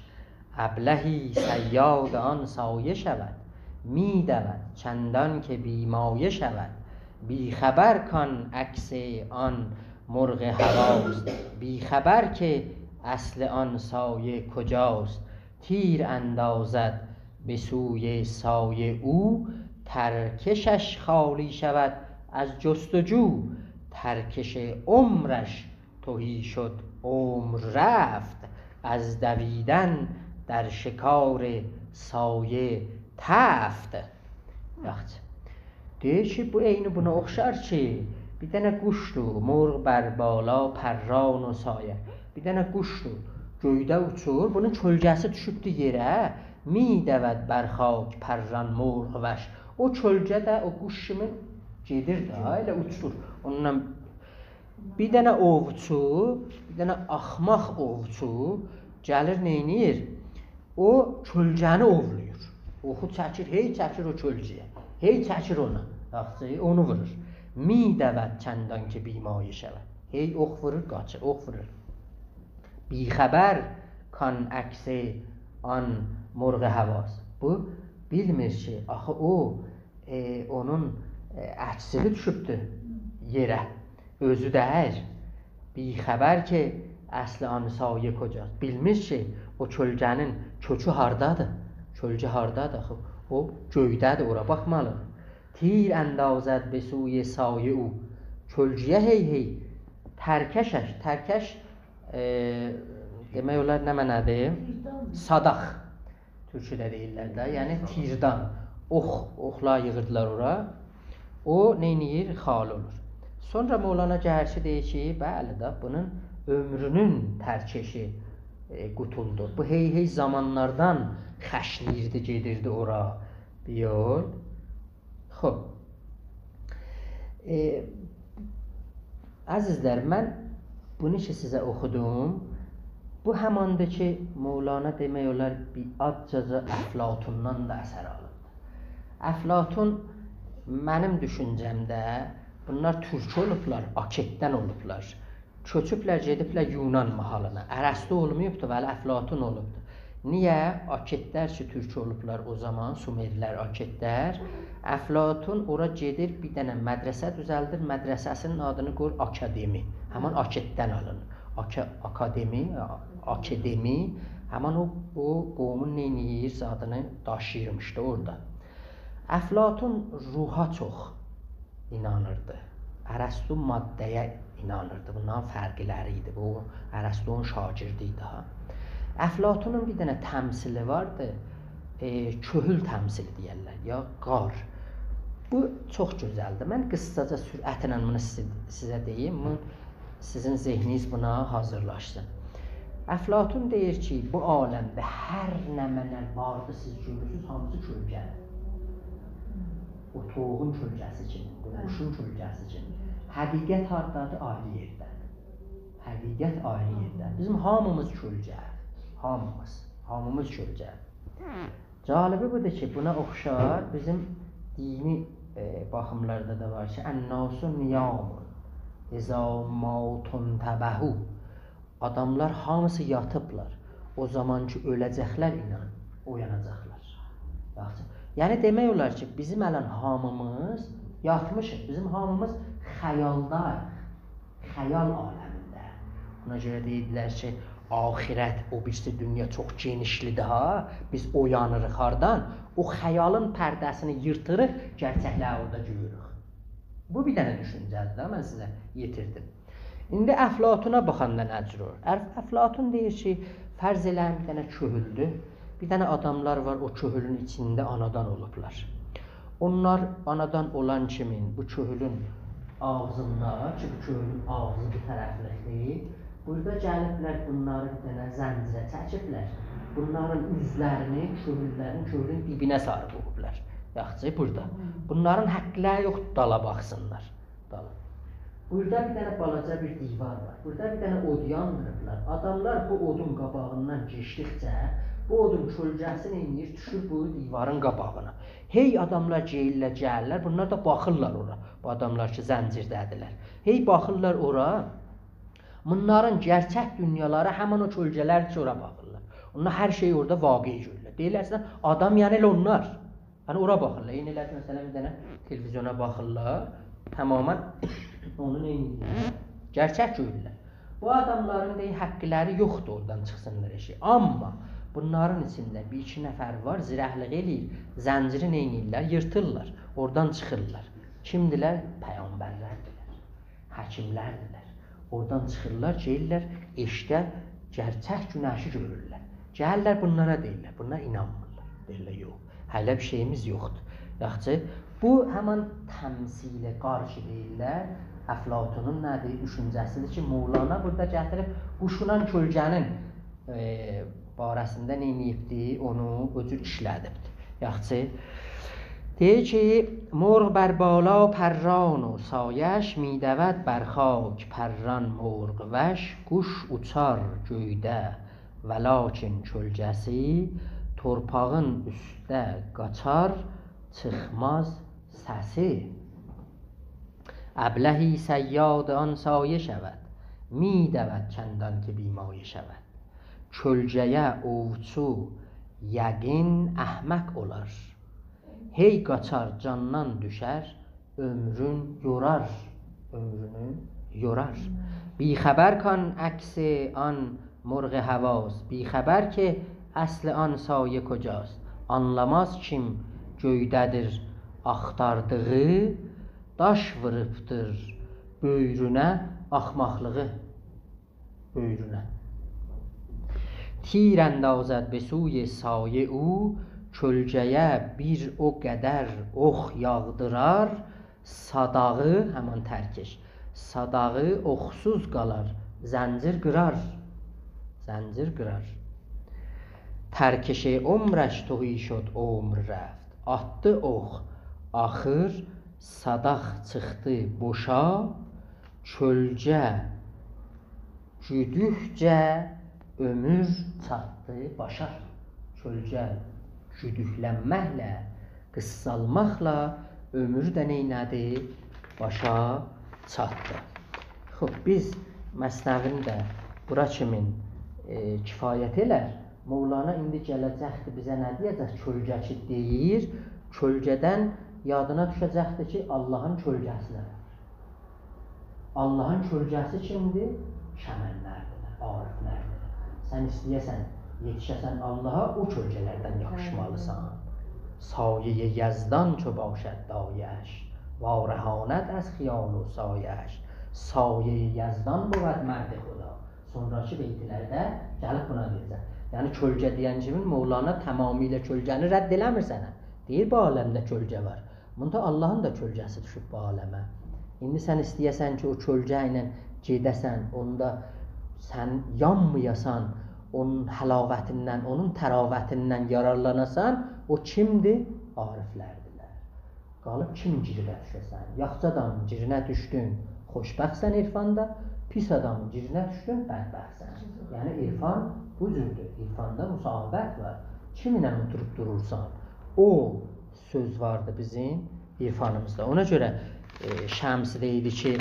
ابلهی صیاد آن سایه شود، می‌دود چندان که بی‌مایه شود. بی‌خبر کان عکس آن مرغ هواست، بی‌خبر که اصل آن سایه کجاست. تیر اندازد به سوی سایه او، ترکشش خالی شود از جستجو. ترکش عمرش تهی شد، عمر رفت، از دویدن در شکار سایه تفت. یاخشی. دئییر کی، بو عینی بونا اوخشار کی، بیر دنه قوشدور، مرغ بر بالا پران و سایه. بیر دنه قوشدور، گؤیده اوچور، بونون کؤلگه‌سی دوشوبدور یئره. می‌دود بر خاک پران مرغ‌وش. او کؤلگه ده او قوش کیمی گئدیر ده، ائله اوچور. اوندان بیر دنه اووچو، بیر دنه احمق اووچو گلیر، نئینیر؟ او کؤلگه‌نی اوولاییر. اوخو چکیر، هئی چکیر او کؤلگه‌یه. هئی چکیر اونا. یاخشی، اونو وورور. می‌دود چندان که بی‌مایه شود. هئی اوخ وورور، قاچیر، اوخ وورور. بی‌خبر کان عکس آن مرغ هواست. بو بیلمیر کی، آخی او، ائ، اونون، ائ، عکسیدی دوشوبدو یئره. اؤزو دئییر. بی‌خبر که اصل آن سایه کجاست. بیلمیر کی، او کؤلگه‌نین کؤکو هاردادیر. کؤلگه هاردادیر؟ آخی او گؤیده‌دیر، اورا باخمالی. تیر اندازد به سوی سایه او. کؤلگه‌یه هئی هئی. ترکشش، ترکش، ائ، دئمک اولار نه معنادیر؟ ساداق. تورکوده دئییرلر ده، یعنی تیردان. اوخ، اوخلار ییغیردیلار اورا. او نئینیر؟ خالی اولور. سونرا مولانا گلیر کی، دئییر کی، بلی ده، بونون عؤمرونون ترکشی، ائ، قوتولدو. بو هئی هئی زامانلاردان خشله‌ییردی، گئدیردی اورا. بیر یول. خوب. ائ، عزیزلر، من بونو کی سیزه اوخودوم، بو هماندیر کی، مولانا دئمک اولار بیر آزجاجا افلاطوندان دا اثر آلیبدیر. افلاطون، منیم دوشونجه‌مده، بونلار تورک اولوبلار، آکددن اولوبلار. کؤچوبلر، گئدیبلر یونان ماحالینا. ارسطو اولماییبدی، ولی افلاطون اولوبدو. نییه؟ آکدلر کی تورک اولوبلار او زامان، سومرلر، آکدلر. افلاطون اورا گئدیر، بیر دنه مدرسه دوزلدیر، مدرسه‌سینین آدینی قویور آکادمی. همین آکددن آلینیر. آکا-، آکادمی، آکادمی، همین او، او قومون نئینیر، زادینی داشیییرمیش دا اورادا. افلاطون روحا چوخ اینانیردی. ارسطو ماده‌یه اینانیردی. بوندان فرقلری ایدی. بو ارسطونون شاگردی ایدی ها. افلاطونون بیر دنه تمثیلی واردی. ائ، کهول تمثیلی دئیرلر، یا غار. بو چوخ گؤزلدیر. من قیسساجا سرعتله بونو سیزه، سیزه دئییم. بونو سیزین ذهنینیز بونا حاضیرلاشسین. افلاطون دئییر کی، بو عالمده هر نمنه واردی، سیز گؤرورسونوز، هامیسی کؤلگه‌دیر. او تویوغون کؤلگه‌سی کیمی، او قوشون کؤلگه‌سی کیمی. حقیقت هاردادیر؟ آیری یئرده‌دیر. حقیقت آیری یئرده‌دیر. بیزیم هامیمیز کؤلگه‌ییک. هامیمیز. هامیمیز کؤلگه‌ییک. جالبی بودور کی، بونا اوخشار بیزیم دینی، ائ، باخیملاردا دا وار کی، «الناس نیام». «اذا ما تنتبهوا.» آداملار هامیسی یاتیبلار. او زامان کی اؤله‌جکلر، اینان، اویاناجاقلار. یاخشی. یعنی دئمک اولار کی، بیزیم الان هامیمیز یاتمیشیق. بیزیم هامیمیز خیالداییق. خیال عالمینده. بونا گؤره دئییرلر کی، آخرت او بیریسی دونیا چوخ گئنیشلیدیر ها. بیز اویانیریق هاردان؟ او خیالین پرده‌سینی ییرتیریق، گئرچکلری اورادا گؤروروک. بو بیر دنه دوشونجه‌دیر ده، من سیزه یئتیردیم. ایندی افلاطونا باخاندا نه جور اولور؟ اف-، افلاطون دئییر کی، فرض ائله‌یین بیر دنه کؤهولدور. بیر دنه آداملار وار، او کؤهولون ایچینده آنادان اولوبلار. اونلار آنادان اولان کیمین بو کؤهولون آغزیندا، کی بو کؤهولون آغزی بو طرفلیکدیر، بورادا گلیبلر بونلاری بیر دنه زنجیره چکیبلر. بونلارین اوزلرینی، کؤهوللرین، کؤهولون دیبینه ساری قویوبلار. یاخشی، بورادا. بونلارین حقلری یوخدور دالا باخسینلار. دالا. بورادا بیر دنه بالاجا بیر دیوار وار. بورادا بیر دنه اود یاندیریبلار. آداملار بو اودون قاباغیندان کئچدیکجه بو اودون کؤلگه‌سی نئینیر؟ دوشور بو دیوارین قاباغینا. هئی آداملار گئدیرلر، گلیرلر، بونلار دا باخیرلار اورا. بو آداملار کی زنجیرده‌دیرلر. هئی باخیرلار اورا. بونلارین گئرچک دونیالاری همین او کؤلگه‌لردیر کی اورا باخیرلار. اونلار هر شئیی اورادا واقعی گؤرورلر. دئییرلر، اصلینده آدام یعنی ائله اونلار. یعنی اورا باخیرلار. عینی ائله کی، مثلا، بیر دنه تلویزیونا باخیرلار. تماما اونو نئینیرلر؟ گئرچک گؤرورلر. بو آداملارین دا حقلری یوخدور اورادان چیخسینلار ائشییه. آمما بونلارین ایچینده بیر ایکی نفر وار، زیرکلیک ائله‌ییر، زنجیری نئینیرلر؟ ییرتیرلار، اورادان چیخیرلار. کیمدیرلر؟ پیغمبرلردیرلر، حکیملردیرلر. اورادان چیخیرلار، گئدیرلر ائشیکده گئرچک گونشی گؤرورلر. گلیرلر بونلارا دئییرلر، بونلار اینانمیرلار. دئییرلر، یوخ، هله بیر شئییمیز یوخدور. یاخشی، بو همین تمثیل غار کی دئییرلر، افلاطونون نه‌دیر؟ دوشونجه‌سیدیر کی، مولانا بورادا گتیریب قوشونان کؤلگه‌نین، ائ، باره‌سینده نئینییبدی؟ اونو او جور ایشله‌دیبدی. یاخشی. دئییر کی، «مرغ بر بالا پران و سایه‌اش، می‌دود بر خاک پران مرغ‌وش. قوش اوچار گؤیده ولاکین کؤلگه‌سی، تورپاغین اوسته قاچار، چیخماز سسی. ابلهی صیاد آن سایه شود، می‌دود چندان که بی‌مایه شود. کؤلگه‌یه اووچو یقین احمق اولار، هئی قاچار جاندان دوشر، عؤمرون یورار، عؤمرونو یورار. بی‌خبر کان عکس آن مرغ هواست، بی‌خبر که اصل آن سایه کجاست. آنلاماز کیم گؤیده‌دیر آختاردیغی، داش ووروبدور بؤیرونه آخماقلیغی.» بؤیرونه. «تیر اندازد به سوی سایه او، کؤلگه‌یه بیر او قدر اوخ یاغدیرار، ساداغی»، همان ترکش، «ساداغی اوخسوز قالار، زنجیر قیرار، زنجیر قیرار. ترکش عمرش تهی شد، عمر رفت، آتدی اوخ آخیر، ساداق چیخدی بوشا، کؤلگه گودوکجه عؤمور چاتدی باشا.» کؤلگه گودوکلنمکله، قیسسالماقلا عؤمور ده نئینه‌دی؟ باشا چاتدی. خوب، بیز مثنوینی ده بورا کیمین، ائ، کفایت ائلر. مولانا ایندی گله‌جکدی، بیزه نه دئیه‌جک؟ کؤلگه‌چی دئییر، کؤلگه‌دن یادینا دوشه‌جکدی کی، آللاهین کؤلگه‌سی ده وار. آللاهین کؤلگه‌سی کیمدیر؟ شمنلردیر، عارفلردیر. سن ایسته‌یه‌سن یئتیشه‌سن آللاها، او کؤلگه‌لردن یاپیشمالیسان. «سایهٔ یزدان چو باشد دایه‌اش، وارهاند از خیال و سایه‌اش.» سایهٔ یزدان بود مرد خدا. سونراکی بیتلرده گلیب بونا دئیه‌جک. یعنی کؤلگه دئین کیمی مولانا تمامیله کؤلگه‌نی رد ائله‌میر سنه. دئییر، بو عالمده کؤلگه وار. بوندا آللاهین دا کؤلگه‌سی دوشوب بو عالمه. ایندی سن ایسته‌یه‌سن کی، او کؤلگه ایله گئده‌سن، اوندا سن یانمایاسان، اونون حلاوتیندن، اونون طراوتیندن یارارلاناسان، او کیمدیر؟ عارفلردیرلر. قالیب کیم گیرینه دوشه‌سن؟ یاخشی آدام گیرینه دوشدون، خوشبختسن عرفاندا، پیس آدام گیرینه دوشدون، بدبختسن. یعنی عرفان بو جوردور. عرفاندا مصاحبت وار. کیمینله اوتوروب دورورسان؟ او سؤز واردی بیزیم عرفانیمیزدا. اونا گؤره، ائ، شمس دئییردی کی،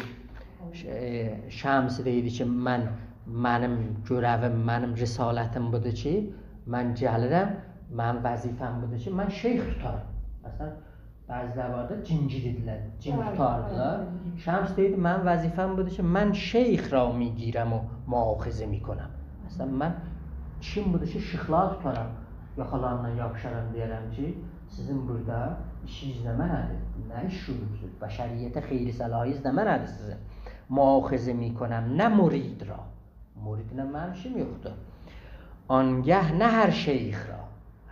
ش-، ائ، شمس دئییردی کی، من، منیم گؤره‌ویم، منیم رسالتیم بودور کی، من گلیرم، منیم وظیفه‌م بودور کی، من شیخ توتارام. مثلا، بعضی‌لر وار دا، جینگی دئدیلر، جین، بلی، توتاردیلار. بلی. شمس دئییردی، منیم وظیفه‌م بودور کی، من شیخ را می‌گیرم و مؤاخذه می‌کنم. مثلا، من کیم بودور کی، شیخلاری توتارام، یاخالاریندان یاپیشارام، دئیه‌رم کی، سیزین بورادا ایشینیز نمنه‌دیر؟ نه ایش گؤروبسوز؟ بشریته خیر و صلاحینیز نمنه‌دیر سیزین؟ مؤاخذه می‌کنم، نه مرید را. مریدله منیم ایشیم یوخدور. آنگه نه هر شیخ را.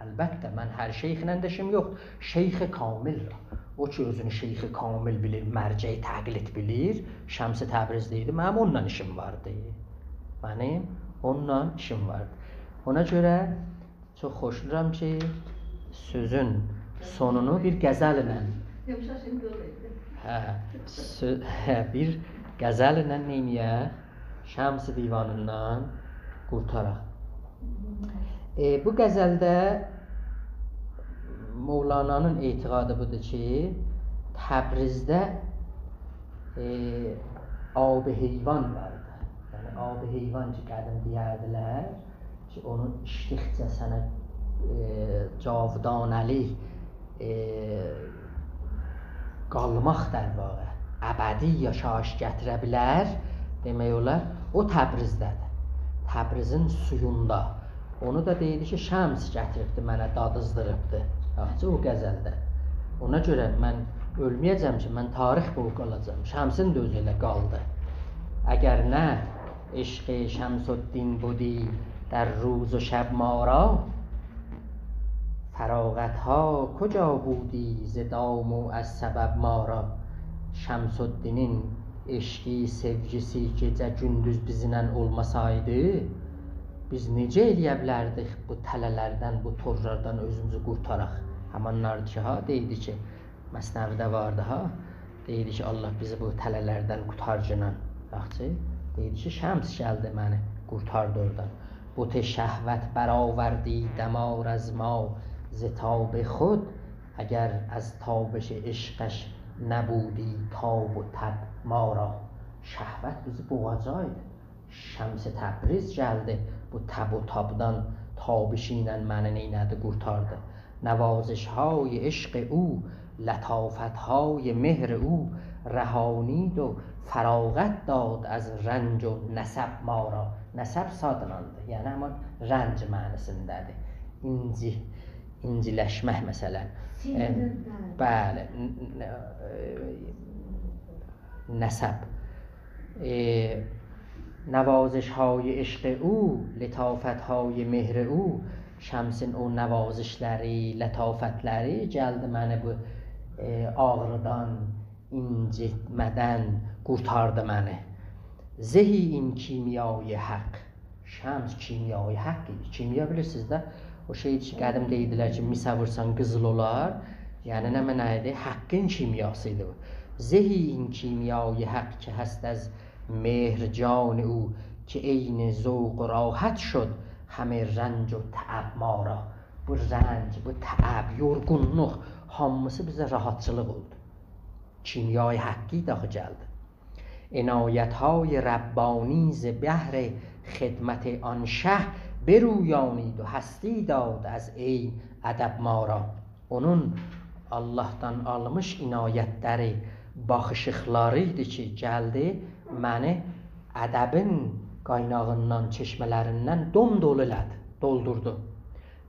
البته، من هر شیخله ده ایشیم یوخدور. شیخ کامل را. او کی، اؤزونو شیخ کامل بیلیر، مرجع تقلید بیلیر، شمس تبریز دئییردی، منیم اونونلا ایشیم واردی. منیم اونونلا ایشیم واردی. اونا گؤره چوخ خوشلاییرام کی، سؤزون سونونو بیر غزلله، یوموشاق شئی دئییل. هه، سؤ-، هه، بیر غزلله نئینیه‌ک؟ شمس دیوانیندان قورتاراق. ائ، بو غزلده مولانانین اعتقادی بودور کی، تبریزده، ائ، آب حیوان واردی. یعنی، آب حیوان کی، قدیم دئیردیلر، کی، اونو ایچدیکجه سنه، ائ، جاودانه‌لیک، ائ، قالماق، در واقع، ابدی یاشاییش گتیره بیلر، دئمک اولار، او تبریزده‌دیر. تبریزین سویوندا. اونو دا دئییردی کی، شمس گتیریبدی منه، دادیزدیریبدی. یاخشی، او غزلده. اونا گؤره من اؤلمه‌یه‌جم کی، من تاریخ بویو قالاجاغام. شمسین ده اؤزو ائله قالدی. اگر نه عشق شمس‌الدین بدی در روز و شب ما را، فراغت‌ها کجا بودی ز دام و از سبب ما را؟ شمس‌الدینین عشقی، سئوگیسی گئجه گوندوز بیزیمله اولماسایدی، بیز نئجه ائلیه بیلردیک بو تله‌لردن، بو تورلاردان اؤزوموزو قورتاراق؟ همانلاردی کی، ها، دئییردی کی، مثنوی‌ده واردی ها. دئییردی کی، الله بیزی بو تله‌لردن قورتارگینان. یاخشی؟ دئییردی کی، شمس گلدی منی قورتاردی اورادان. بت شهوت برآوردی دمار از ما ز تاب خود، اگر از تابش عشقش نبودی تاب و تب ما را. شهوت بیزی بوغاجاقدی. شمس تبریز گلدی، بو تب و تابدان، تابشی ایله منی نئینه‌دی، قورتاردی. نوازش‌های عشق او، لطافت‌های مهر او، رهانید و فراغت داد از رنج و نصب ما را. نصب سادیناندی، یعنی همان رنج معنی‌سینده‌دیر. اینجی، اینجیلشمک مثلا. سینیردن. ائ، بلی، ن-، ن-، ائ، نصب. ائ، نوازش‌های عشق او، لطافت‌های مهر او، شمسین او نوازش‌لری، لطافت‌لری گلدی منی بو، ائ، آغریدان، اینجیتمه‌دن قورتاردی منی. زهی این کیمیای حق. شمس کیمیای حق ایدی. کیمیا بیلیرسینیز ده، او شئیدیر کی، قدیم دئییردیلر کی، میسه وورسان قیزیل اولار. یعنی، نمنه ایدی؟ حقین کیمیاسی ایدی بو. زهی این کیمیای حق که هست از مهر جان او، که عین ذوق و راحت شد همه رنج و تعب ما را. بو رنج، بو تعب، یورغونلوق، هامیسی بیزه راحتچیلیق اولدو. کیمیای حقی داخی گلدی. عنایت‌های ربانی ز بهر خدمت آن شه، برویانید و هستی داد از عین ادب ما را. اونون آللاهدان آلمیش عنایت‌لری، باخیشیقلاری ایدی کی، گلدی، منی ادبین قایناغیندان، چشمه‌لریندن دوم‌دولو ائله‌دی، دولدوردو.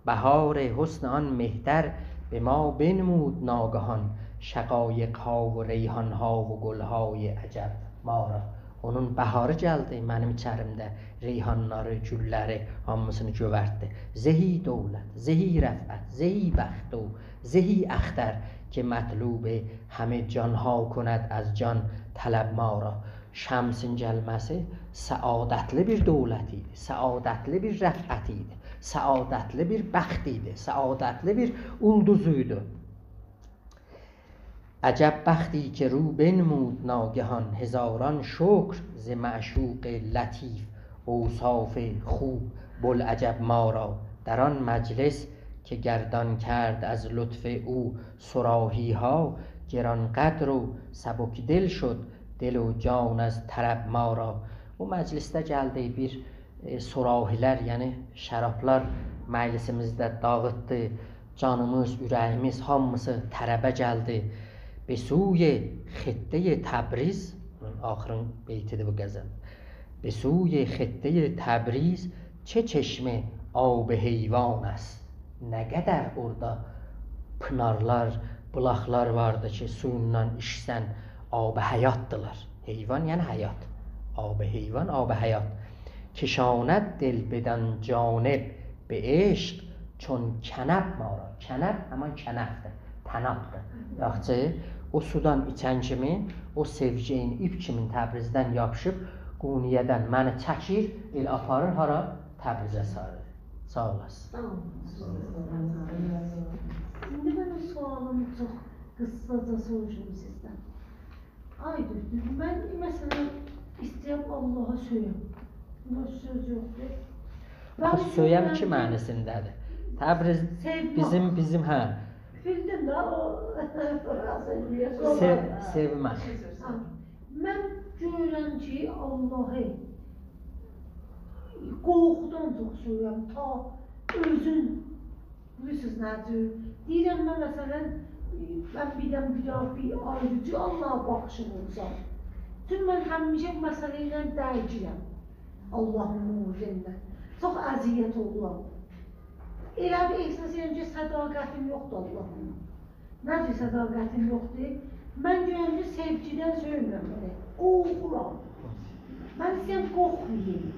بهار حسن آن مهتر به ما بنمود ناگهان، شقایق‌ها و ریحان‌ها و گل‌های عجب ما را. اونون بهاری گلدی منیم ایچریمده، ریحانلاری، گوللری، هامیسینی گؤورددی. زهی دولت، زهی رفعت، زهی بخت او، زهی اختر، که مطلوب همه جان‌ها کند از جان طلب ما را. شمسین گلمه‌سی سعادتلی بیر دولت ایدی، سعادتلی بیر رفعت ایدی، سعادتلی بیر بخت ایدی، سعادتلی بیر اولدوز ایدی. عجب بختی که رو بنمود ناگهان، هزاران شکر ز معشوق لطیف، اوصاف خوب بوالعجب ما را. در آن مجلس که گردان کرد از لطف او صراحی‌ها، گران‌قدر و سبک‌دل شد دل و جان از طرب ما را. بو مجلسده گلدی بیر، ائ، صراحی‌لر، یعنی شرابلار مجلسیمیزده داغیتدی. جانیمیز، اوره‌ییمیز، هامیسی طربه گلدی. به سوی خطهٔ تبریز، آخرین بیتی‌دیر بو غزل. به سوی خطهٔ تبریز چه چشمه آب حیوان است. نه قدر اورادا پینارلار، بولاقلار واردی کی، سویوندان ایچسن، آب حیاتدیلار. حیوان یعنی حیات. آب حیوان، آب حیات. کشاند دل بدان جانب به عشق چون کنب ما را. کنب همان کنفدیر، طنابدیر. یاخشی، او سودان ایچن کیمی، او سئوگی عینی ایپ کیمین تبریزدن یاپیشیب، قونیه‌دن منی چکیر، ائله آپاریر هارا؟ تبریزه ساری. ساغ اولاسین. ساغ اولون. ایندی من او سؤالیمی چوخ قیساجا سوروشوم سیزدن. آی دکتر، من، مثلا، ایسته‌ییرم آللاهی سؤیم. بونا سؤز یوخدور. آخی من سؤیم کی، سؤیورم معنی‌سینده‌دیر. تبریز سئومک. بیزیم، بیزیم، هه. بیلدیم ده، او، راضی اولمایاجاغام. سئو-، سئومک. ها. من گؤرورم کی، آللاهی قورخودان چوخ سؤیورم، تا اؤزون بیلیرسینیز نه جور؟ دئییرم، من، مثلا، من بیردن بیر دنه بیر آیریجا آللاها باخیشیم اولسا. چونکی من همیشه مسئله ایله درگیرم. آللاهین موردینده. چوخ اذیت اولورام. ائله بیر احساس ائدیرم کی، صداقتیم یوخدور آللاهلا. نه جور صداقتیم یوخدور؟ من گؤرورم کی، سئوگیدن سؤیمورم بئله. قورخورام. من ایسته‌ییرم قورخماییم.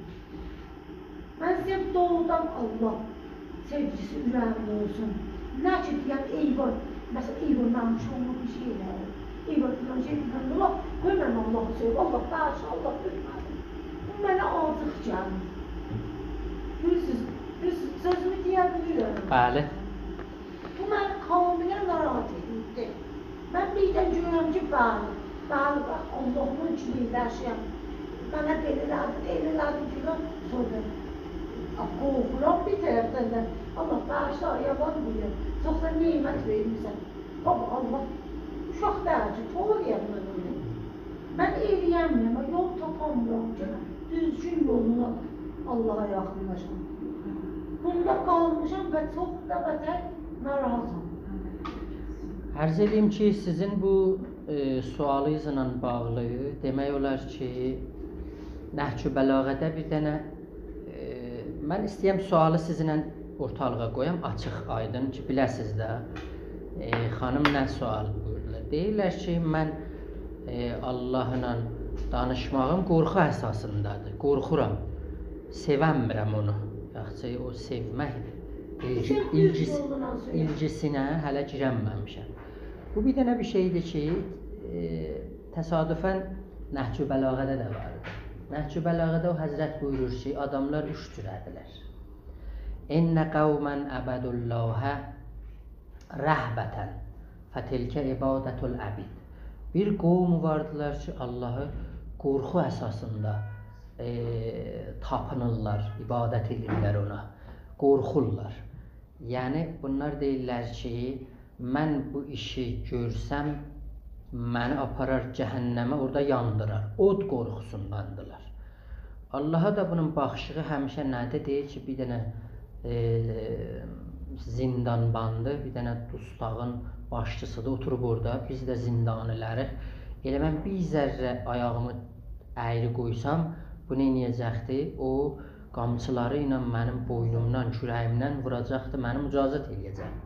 من ایسته‌ییرم دوغرودان آللاه سئوگیسی اوره‌ییمده اولسون. نه کی، دئیم، ای وای، مثلا، ای وای، منیم اوشاغیما بیر شئی ائله‌دی. ای وای، فلان شئی، فلان، فلان. قوی من آللاهی سئویم، آللاه باغیشلا، آللاه اؤپمه‌دیم. بو منه آجیق گلیر. بیلیرسینیز، بیلیرسینیز، سؤزومو دئیه بیلیرم. بلی. بو منی کاملاً ناراحت ائدیردی. من بیردن گؤرورم کی، بلی، بلی، باخ، آللاهلا ایکی ایل یاشایام. منه بئله ائله‌دی، ائله ائله‌دی کی، من سونرا، آ، قورخورام بیر طرفدن ده. آللاه باغیشلا، یالان دئییرم. چوخ دا نعمت وئرمیسن. بابا، آللاه اوشاق دئییل کی، توی ائله‌ییم من اونو. من ائله‌یه‌میرم، یول تاپامیرام کی، دوزگون یولونا آللاها یاخینلاشام. بوندا قالمیشام و چوخ دا بتر ناراحاتام. عرض ائله‌ییم کی، سیزین بو، ائ، سؤالینیزلا باغلی دئمک اولار کی، نهج‌البلاغه‌ده بیر دنه ائ، من ایسته‌ییرم سؤالی سیزینله اورتالیغا قویام، آچیق، آیدین کی، بیله‌سیز ده، ائ، خانیم نه سؤال بویوردولار. دئییرلر کی، من، ائ، آللاهلا دانیشماغیم قورخو اساسیندادیر. قورخورام. سئوه‌نمیرم اونو. یاخشی، او سئومک ایلگی-، ایلگیس-، ایلگیسینه هله گیرنمه‌میشم. بو بیر دنه بیر شئیدیر کی، ائ، تصادفاً نهج‌البلاغه‌ده ده واردیر. نهج‌البلاغه‌ده او حضرت بویورور کی، آداملار اوچ جوره‌دیرلر. «إن قوماً عبدوا الله رهبةً فتلك عبادة العبید.» بیر قوم واردیلار کی، آللاهی قورخو اساسیندا، ائ، تاپینیرلار، عبادت ائدیرلر اونا. قورخورلار. یعنی، بونلار دئییرلر کی، من بو ایشی گؤرسم، منی آپارار جهنمه، اورادا یاندیرار. اود قورخوسونداندیلار. آللاها دا بونون باخیشیغی همیشه نه‌دیر؟ دئییر کی، بیر دنه، ائ، زیندانباندی، بیر دنه دوستاغین باشچیسیدیر، اوتوروب اورادا، بیز ده زیندانی‌لریک. ائله من بیر ذره آیاغیمی اَیری قویسام، بو نئینیه‌جکدی؟ او قامچیلاری ایله منیم بوینومدان، کوره‌ییمدن ووراجاقدی، منی مجازات ائله‌یه‌جکدی.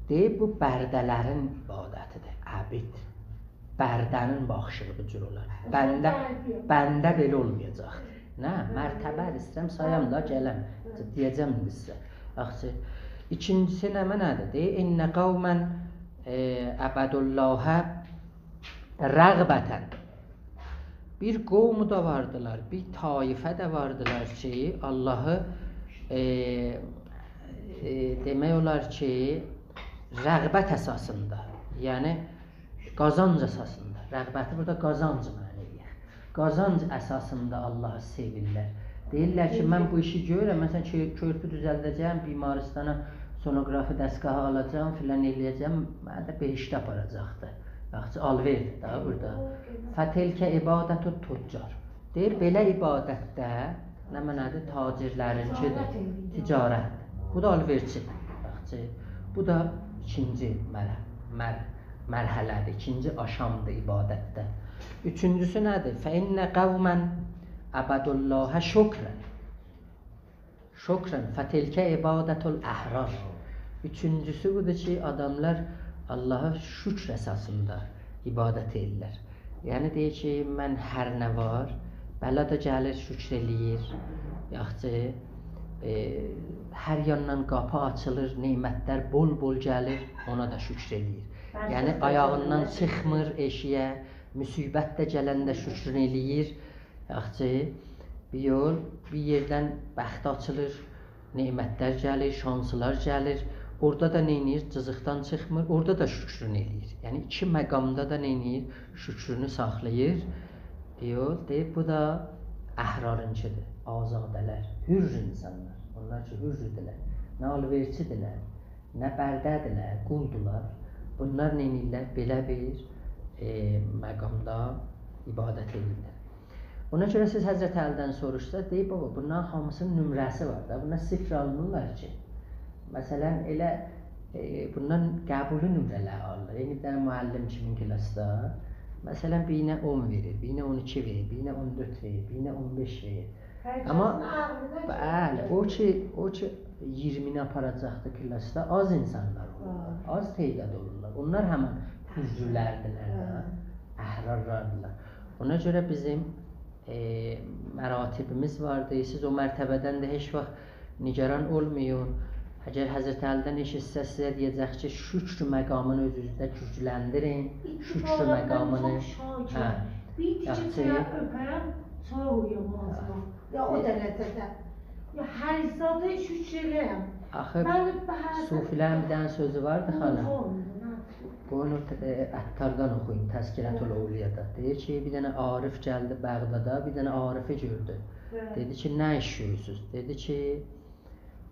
دئییر، بو برده‌لرین عبادتیدیر، عبید. برده‌نین باخیشیغی بو جور اولار. بنده، بنده بئله اولمایاجاق. نه، مرتبه‌دیر، ایسته‌ییرم سایام دا، گلم. دئیه‌جم ایندی سیزه. یاخشی. ایکینجیسی نمنه‌دیر؟ دئییر، «إن قوماً، ائ، عبدوا الله رغبةً.» بیر قوم دا واردیلار، بیر طایفه ده واردیلار کی، آللاهی، ائ، ائ، دئمک اولار کی، رغبت اساسیندا، یعنی قازانج اساسیندا، رغبتی بورادا قازانج معنی ائله‌ییر. قازانج اساسیندا آللاهی سئویرلر. دئییرلر کی، من بو ایشی گؤرورم، مثلا، کؤ-، کؤرپو دوزلده‌جم، بیمارستانا سونوگرافی دستگاهی آلاجام، فلان ائله‌یه‌جم، منی ده بهشته آپاراجاقدی. یاخشی، آلوئردیر دا بورادا. «فتلک عبادة التجار». دئییر، بئله عبادت ده نمنه‌دیر؟ تاجرلرینکیدیر. تجارت ائله‌ییر. تجارت. بو دا آلوئرچیدیر. یاخشی. بو دا ایکینجی مر-، مر-، مرحله‌دیر، ایکینجی آشامادیر عبادتده. اوچونجوسو نه‌دیر؟ «فإن قوما عبدوا الله شکرا». شکرا، «فتلک عبادة الأحرار». اوچونجوسو بودور کی، آداملار آللاها شکر اساسیندا عبادت ائدیرلر. یعنی دئییر کی، من هر نه وار، بلا دا گلیر، شکر ائله‌ییر. یاخشی، ائ، هر یاندان قاپی آچیلیر، نعمتلر بول-بول گلیر، اونا دا شکر ائله‌ییر. یعنی آیاغیندان چیخمیر ائشیگه، مصیبت ده گلنده شکرونو ائله‌ییر. یاخشی، بیر یول، بیر یئردن بختی آچیلیر، نعمتلر گلیر، شانسلار گلیر. اورادا دا نئینیر؟ جیزیقدان چیخمیر، اورادا دا شکرونو ائله‌ییر. یعنی ایکی مقامدا دا نئینیر؟ شکرونو ساخلاییر. بیر یول، دئییر، بو دا احرارینکیدیر، آزاده‌لر، حر اینسانلار. اونلار کی، حردیرلر. نه آلوئرچیدیرلر، نه برده‌دیرلر، قولدولار. بونلار نئینیرلر؟ بئله بیر، ائ، مقامدا عبادت ائدیرلر. اونا گؤره سیز حضرت علی‌دن سوروشساز، دئییر، بابا، بونلارین هامیسینین نمره‌سی وار دا، بونلار صفر آلمیرلار کی. مثلا، ائله، ائ، بوندان قبولی نمره‌لر آلیرلار. یعنی، بیر دنه معلم کیمین کلاسدا، مثلا، بیرینه اون وئریر، بیرینه اون ایکی وئریر، بیرینه اون دؤرد وئریر، بیرینه اون بئش وئریر. هر آمما کسین عقلینه گؤره. بلی، او کی، او کی ایگیرمینی آپاراجاقدی کلاسدا، آز اینسانلار اولورلار، هه. آز تعداد اولورلار. اونلار همین حرلردیلر ده، هه. احرارلاردیلار. اونا گؤره بیزیم، ائ، مراتبیمیز واردی. سیز او مرتبه‌دن ده هئچ واخت نگران اولمایین. اگر حضرت علی‌دن ائشیتسز، سیزه دئیه‌جک کی، شکر مقامینی اؤزونوزده گوجلندیرین. ایکی شکر باره‌دن مقامینی، چوخ شاکرم. هه. بیر تیکه یاخشی. چایی اؤپرم، سونرا قویام آغزیما. هه. یا او درجه‌ده. یا هر زادا شکر ائله‌رم. آخی، بلی، به هر صوفی‌لرین بیر دنه سؤزو واردی، خانیم. اولمور، نه؟ قویون او ت-، ائ، عطاردان اوخویوم، تذکرة الاولیادا. دئییر کی، بیر دنه عارف گلدی بغدادا، بیر دنه عارفی گؤردو. بلی. دئدی کی، نه ایش گؤرورسوز؟ دئدی کی،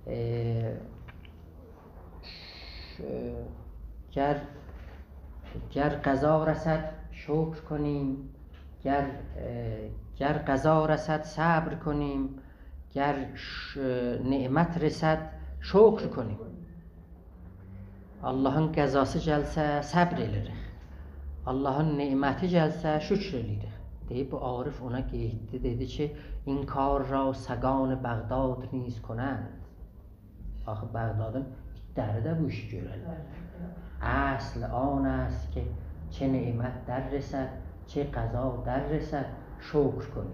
ائ، ش-، گر، گر قضا رسد، شکر کنیم، گر، ائ، گر قضا رسد، صبر کنیم، گر ش-، نعمت رسد، شکر کنیم. آللاهین قضاسی گلسه، صبر ائله‌ییریک. آللاهین نعمتی گلسه، شکر ائله‌ییریک. دئییب، بو عارف اونا قاییتدی، دئدی کی، «این کار را سگان بغداد نیز کنند.» آخی بغدادین ایتلری ده بو ایشی گؤررلر. اصل آن است که چه نعمت در رسد، چه قضا در رسد، شکر کنیم.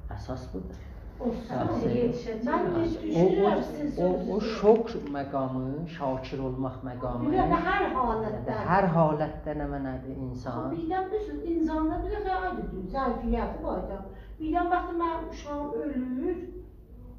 اساس بودور. او، یاخشی. من ده او، او، دوشونورم سیزین او، او سؤزونوزو. شکر مقامی، شاکر اولماق مقامی. بیلن هر حالتده. یعنی هر حالتده نمنه‌دیر اینسان؟ بیردن بیلیرسینیز، اینساندا بیر دفعه آیدی، ظرفیتی وار دا. بیردن باخدیم، منیم اوشاغیم اؤلور،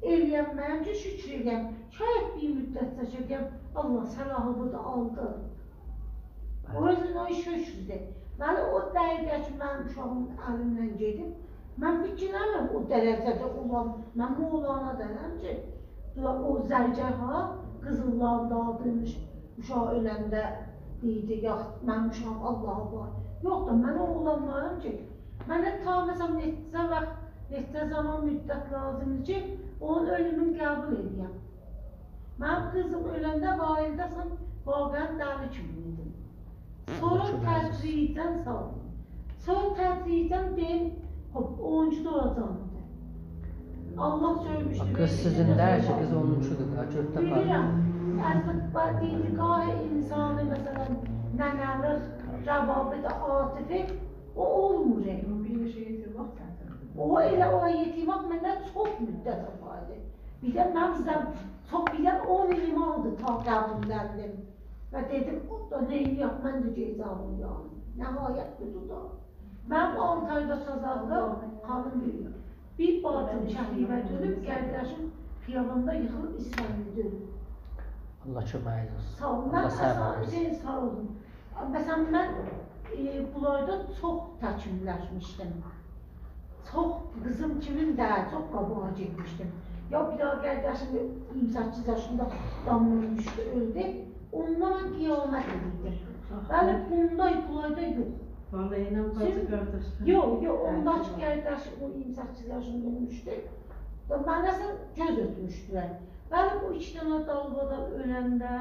ائله‌یم، منیم اوچون شکر ائله‌یم. شاید بیر مدت چکه دئیم، آللاه صلاحی بورادا آلدی. بلی. او اؤزونه او شکردیر. ولی او دقیقه کی، منیم اوشاغیم الیمدن گئدیب، من فیکیر ائله‌میرم او درجه‌ده اولام، من مولانا دئییرم کی، او زرگرها قیزیللاری داغیدیرمیش، اوشاق اؤلنده دئییردی، یاخ، منیم اوشاغیم آللاها وار. یوخ دا، من او اولانلاریم کی، منه تا، مثلا، نئچه واخت، نئچه زامان مدت لازیمدیر کی، اونون اؤلومونو قبول ائله‌یم. منیم قیزیم اؤلنده والده‌سن، واقعا دلی کیمی ایدیم. سونرا تدریجاً ساغ اولون. سونرا تدریجاً دئدیم، خوب، اونونجو دوراجاغیمدیر. آللاه سؤیموشدو، قیز سیزین دئییل کی، قیز اونونجودور دا، گؤرد ده. بیلیرم. از با-، دیدگاه انسانی، مثلا، ننه‌لیک، روابط عاطفی، او اولمور. بیر نئچه یئتیملیک چتیندیر. او ائله او یئتیملیک منده چوخ مدت آپاردی. بیر ده من زم-، چوخ، بیر ده اون ایلیم آلدی تا قبوللندیم. و دئدیم، او دا نه ائله‌یک، من ده گئده‌جم اونون یانینا. نهایت بودور دا. منیم آلتی آیدا سازاندا خانیم بیر، بیر باجیم شهریوردی اؤلوب، قارداشیم خیاباندا ییخیلیب ایسفندیده اؤلوب. آللاه کؤمگینیز اولسون. ساغ اول. آللاه صبر وئرسین. حسین، ساغ اولون. مثلا، من، ائ، بونلاردا چوخ تکمیللشمیشدیم. چوخ قیزیم کیمین ده چوخ قاباغا گئتمیشدیم. یا بیر دانا قارداشیم اییرمی سککیز یاشیندا دامدان دوشدو، اؤلدو. اوندا من قیامت ائدیردیم. بلی، اوندا، بولاردا یوخ. بالا ایله باجی، سیز قارداش. یوخ، یوخ، هه، اونداکی، یوخ، قارداش او اییرمی سککیز یاشیندا اؤلموشدو. دا من اصلا گؤز اؤتموشدولر. بلی، بو ایکی دنه دالبادال اؤلنده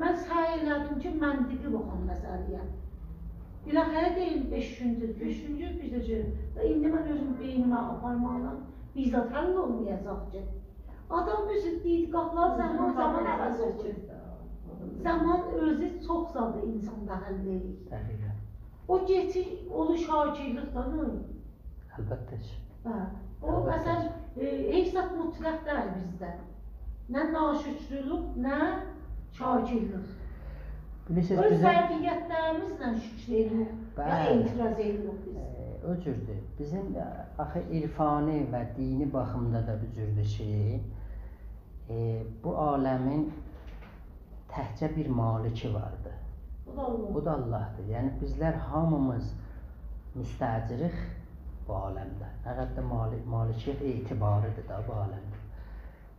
من سعی ائله‌دیم کی، منطقی باخام مسئله‌یه. بالاخره دئییم، بئش گوندور، بئش گوندور بیزه گؤرون. و ایندی من اؤزوم بئینیمه آپارماقلا بیر زاد حل اولمایاجاق کی. آدام اؤزو دئییر، قاپیلار زامان، زامان عوض اولور. زامان اؤزو چوخ زادی اینساندا حل ائله‌ییر. دقیقاً. او کئچیر، اونو شاکرلیق دا، نه؟ البته کی. هه، او، البته، مثلا، کی، ائ، هئچ زاد مطلق دئییل بیزده. نه ناشکرلوک، نه شاکرلیق. بیلیرسینیز، اؤز، بیزیم ظرفیت‌لریمیزله شکر ائدیریک و، بلی، اعتراض ائدیریک بیز. ائ، او جوردور. بیزیم، ائ، آخی عرفانی و دینی باخیمدا دا بو جوردور کی، ائ، بو عالمین تکجه بیر مالکی واردی. او دا الله. او دا الله‌دیر. یعنی بیزلر هامیمیز مستأجریک بو عالمده. فقط ده مالی-، مالکیت اعتباری‌دیر دا بو عالمده.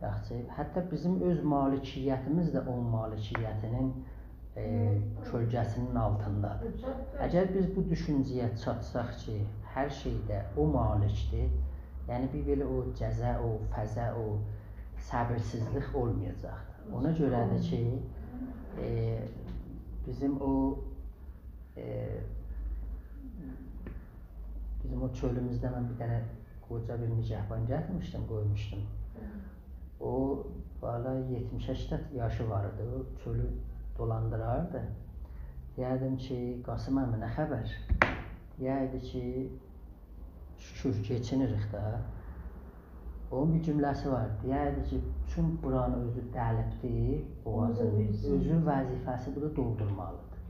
یاخشی، حتی بیزیم اؤز مالکیتیمیز ده اونون مالکیتینین، ائ، هی، کؤلگه‌سینین آلتیندادیر. چوخ گؤزل. اگر بیز بو دوشونجه‌یه چاتساق کی، هر شئیده او مالکدیر، یعنی بیر بئله او جزع، او فزع، او صبیرسیزلیک اولمایاجاقدیر. اونا گؤره‌دیر کی، ائ، بیزیم او، ائ، بیزیم او چؤلوموزده من بیر دنه قوجا بیر نگهبان گتیرمیشدیم، قویموشدوم. او، بالا، یئتمیش هشتاد یاشی وار ایدی، او چؤلو دولاندیراردی. دئیردیم کی، «قاسم عمی، نه خبر؟» دئیردی کی، «شکر، کئچینیریک ده.» اونون بیر جمله‌سی وار. دئیردی کی، چون بورانی اؤزو دلیبدیر، بوغازینی، اونو دا اؤزو، اؤزو وظیفه‌سی بودور، دولدورمالیدیر.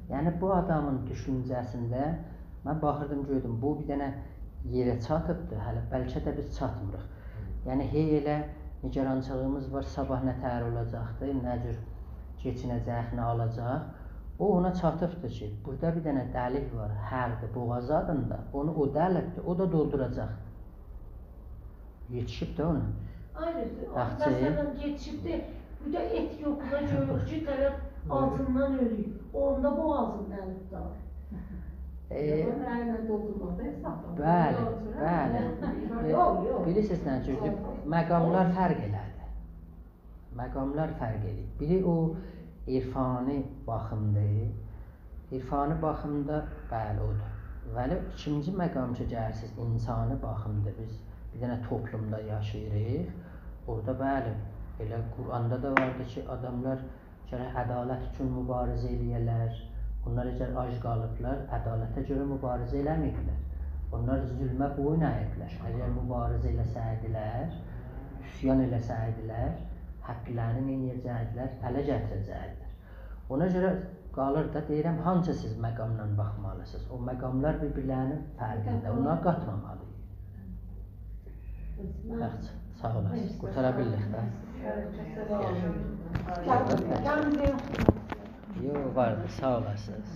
یعنی بو آدامین دوشونجه‌سینده من باخیردیم، گؤردوم، بو بیر دنه یئره چاتیبدیر، هله بلکه ده بیز چاتمیریق. یعنی هئی ائله نگرانچیلیغیمیز وار، صاباح نه تهر اولاجاقدیر، نه جور کئچینه‌جک، نه آلاجاق. او اونا چاتیبدیر کی، بورادا بیر دنه دلیک وار، حلقدیر، بوغازی آدیندا. اونو او دلیبدیر، او دا دولدوراجاق. یئتیشیب ده اونا. آیری، او، یاخشی، مثلا، یئتیشیب ده، بورادا ائت یوخدور، گؤروروک کی، طرف، هی، آجیندان اؤلور. اوندا بوغازین دلیب قالیر. ائ، یوخ، اونو ائله دولدورماق دا حسابدا. بلی، یوخ، بلی. یوخ، یوخ. بیلیرسینیز نه جوردور؟ مقاملار فرق ائله‌دی. مقاملار فرق ائله‌ییر. بیری او عرفانی باخیمدیر. عرفانی باخیمدا، بلی، اودور. ولی ایکینجی مقام کی، گلیرسیز، انسانی باخیمدا، بیز بیر دنه توپلومدا یاشاییریق. اورادا، بلی، ائله قرآندا دا واردی کی، آداملار گرک عدالت اوچون موباریزه ائله‌یه‌لر. اونلار اگر آج قالیبلار، عدالته گؤره موباریزه ائله‌مه‌ییبلر. اونلار ظلمه بویون اَییبلر. اگر موباریزه ائله‌سه‌یدیلر، عصیان ائله‌سه‌یدیلر، حقلرینی نئینیه‌جکدیلر؟ اله گتیره‌جکدیلر. اونا گؤره قالیر دا، دئییرم، هانسی سیز مقاملا باخمالیسینیز؟ او مقاملار بیر-بیرلرینین فرقینده، اونلاری قاتمامالی‌ییق. یاخشی، ساغ اولاسینیز. قورتارا بیلدیک ده. یوخ، واردی، ساغ اولاسینیز.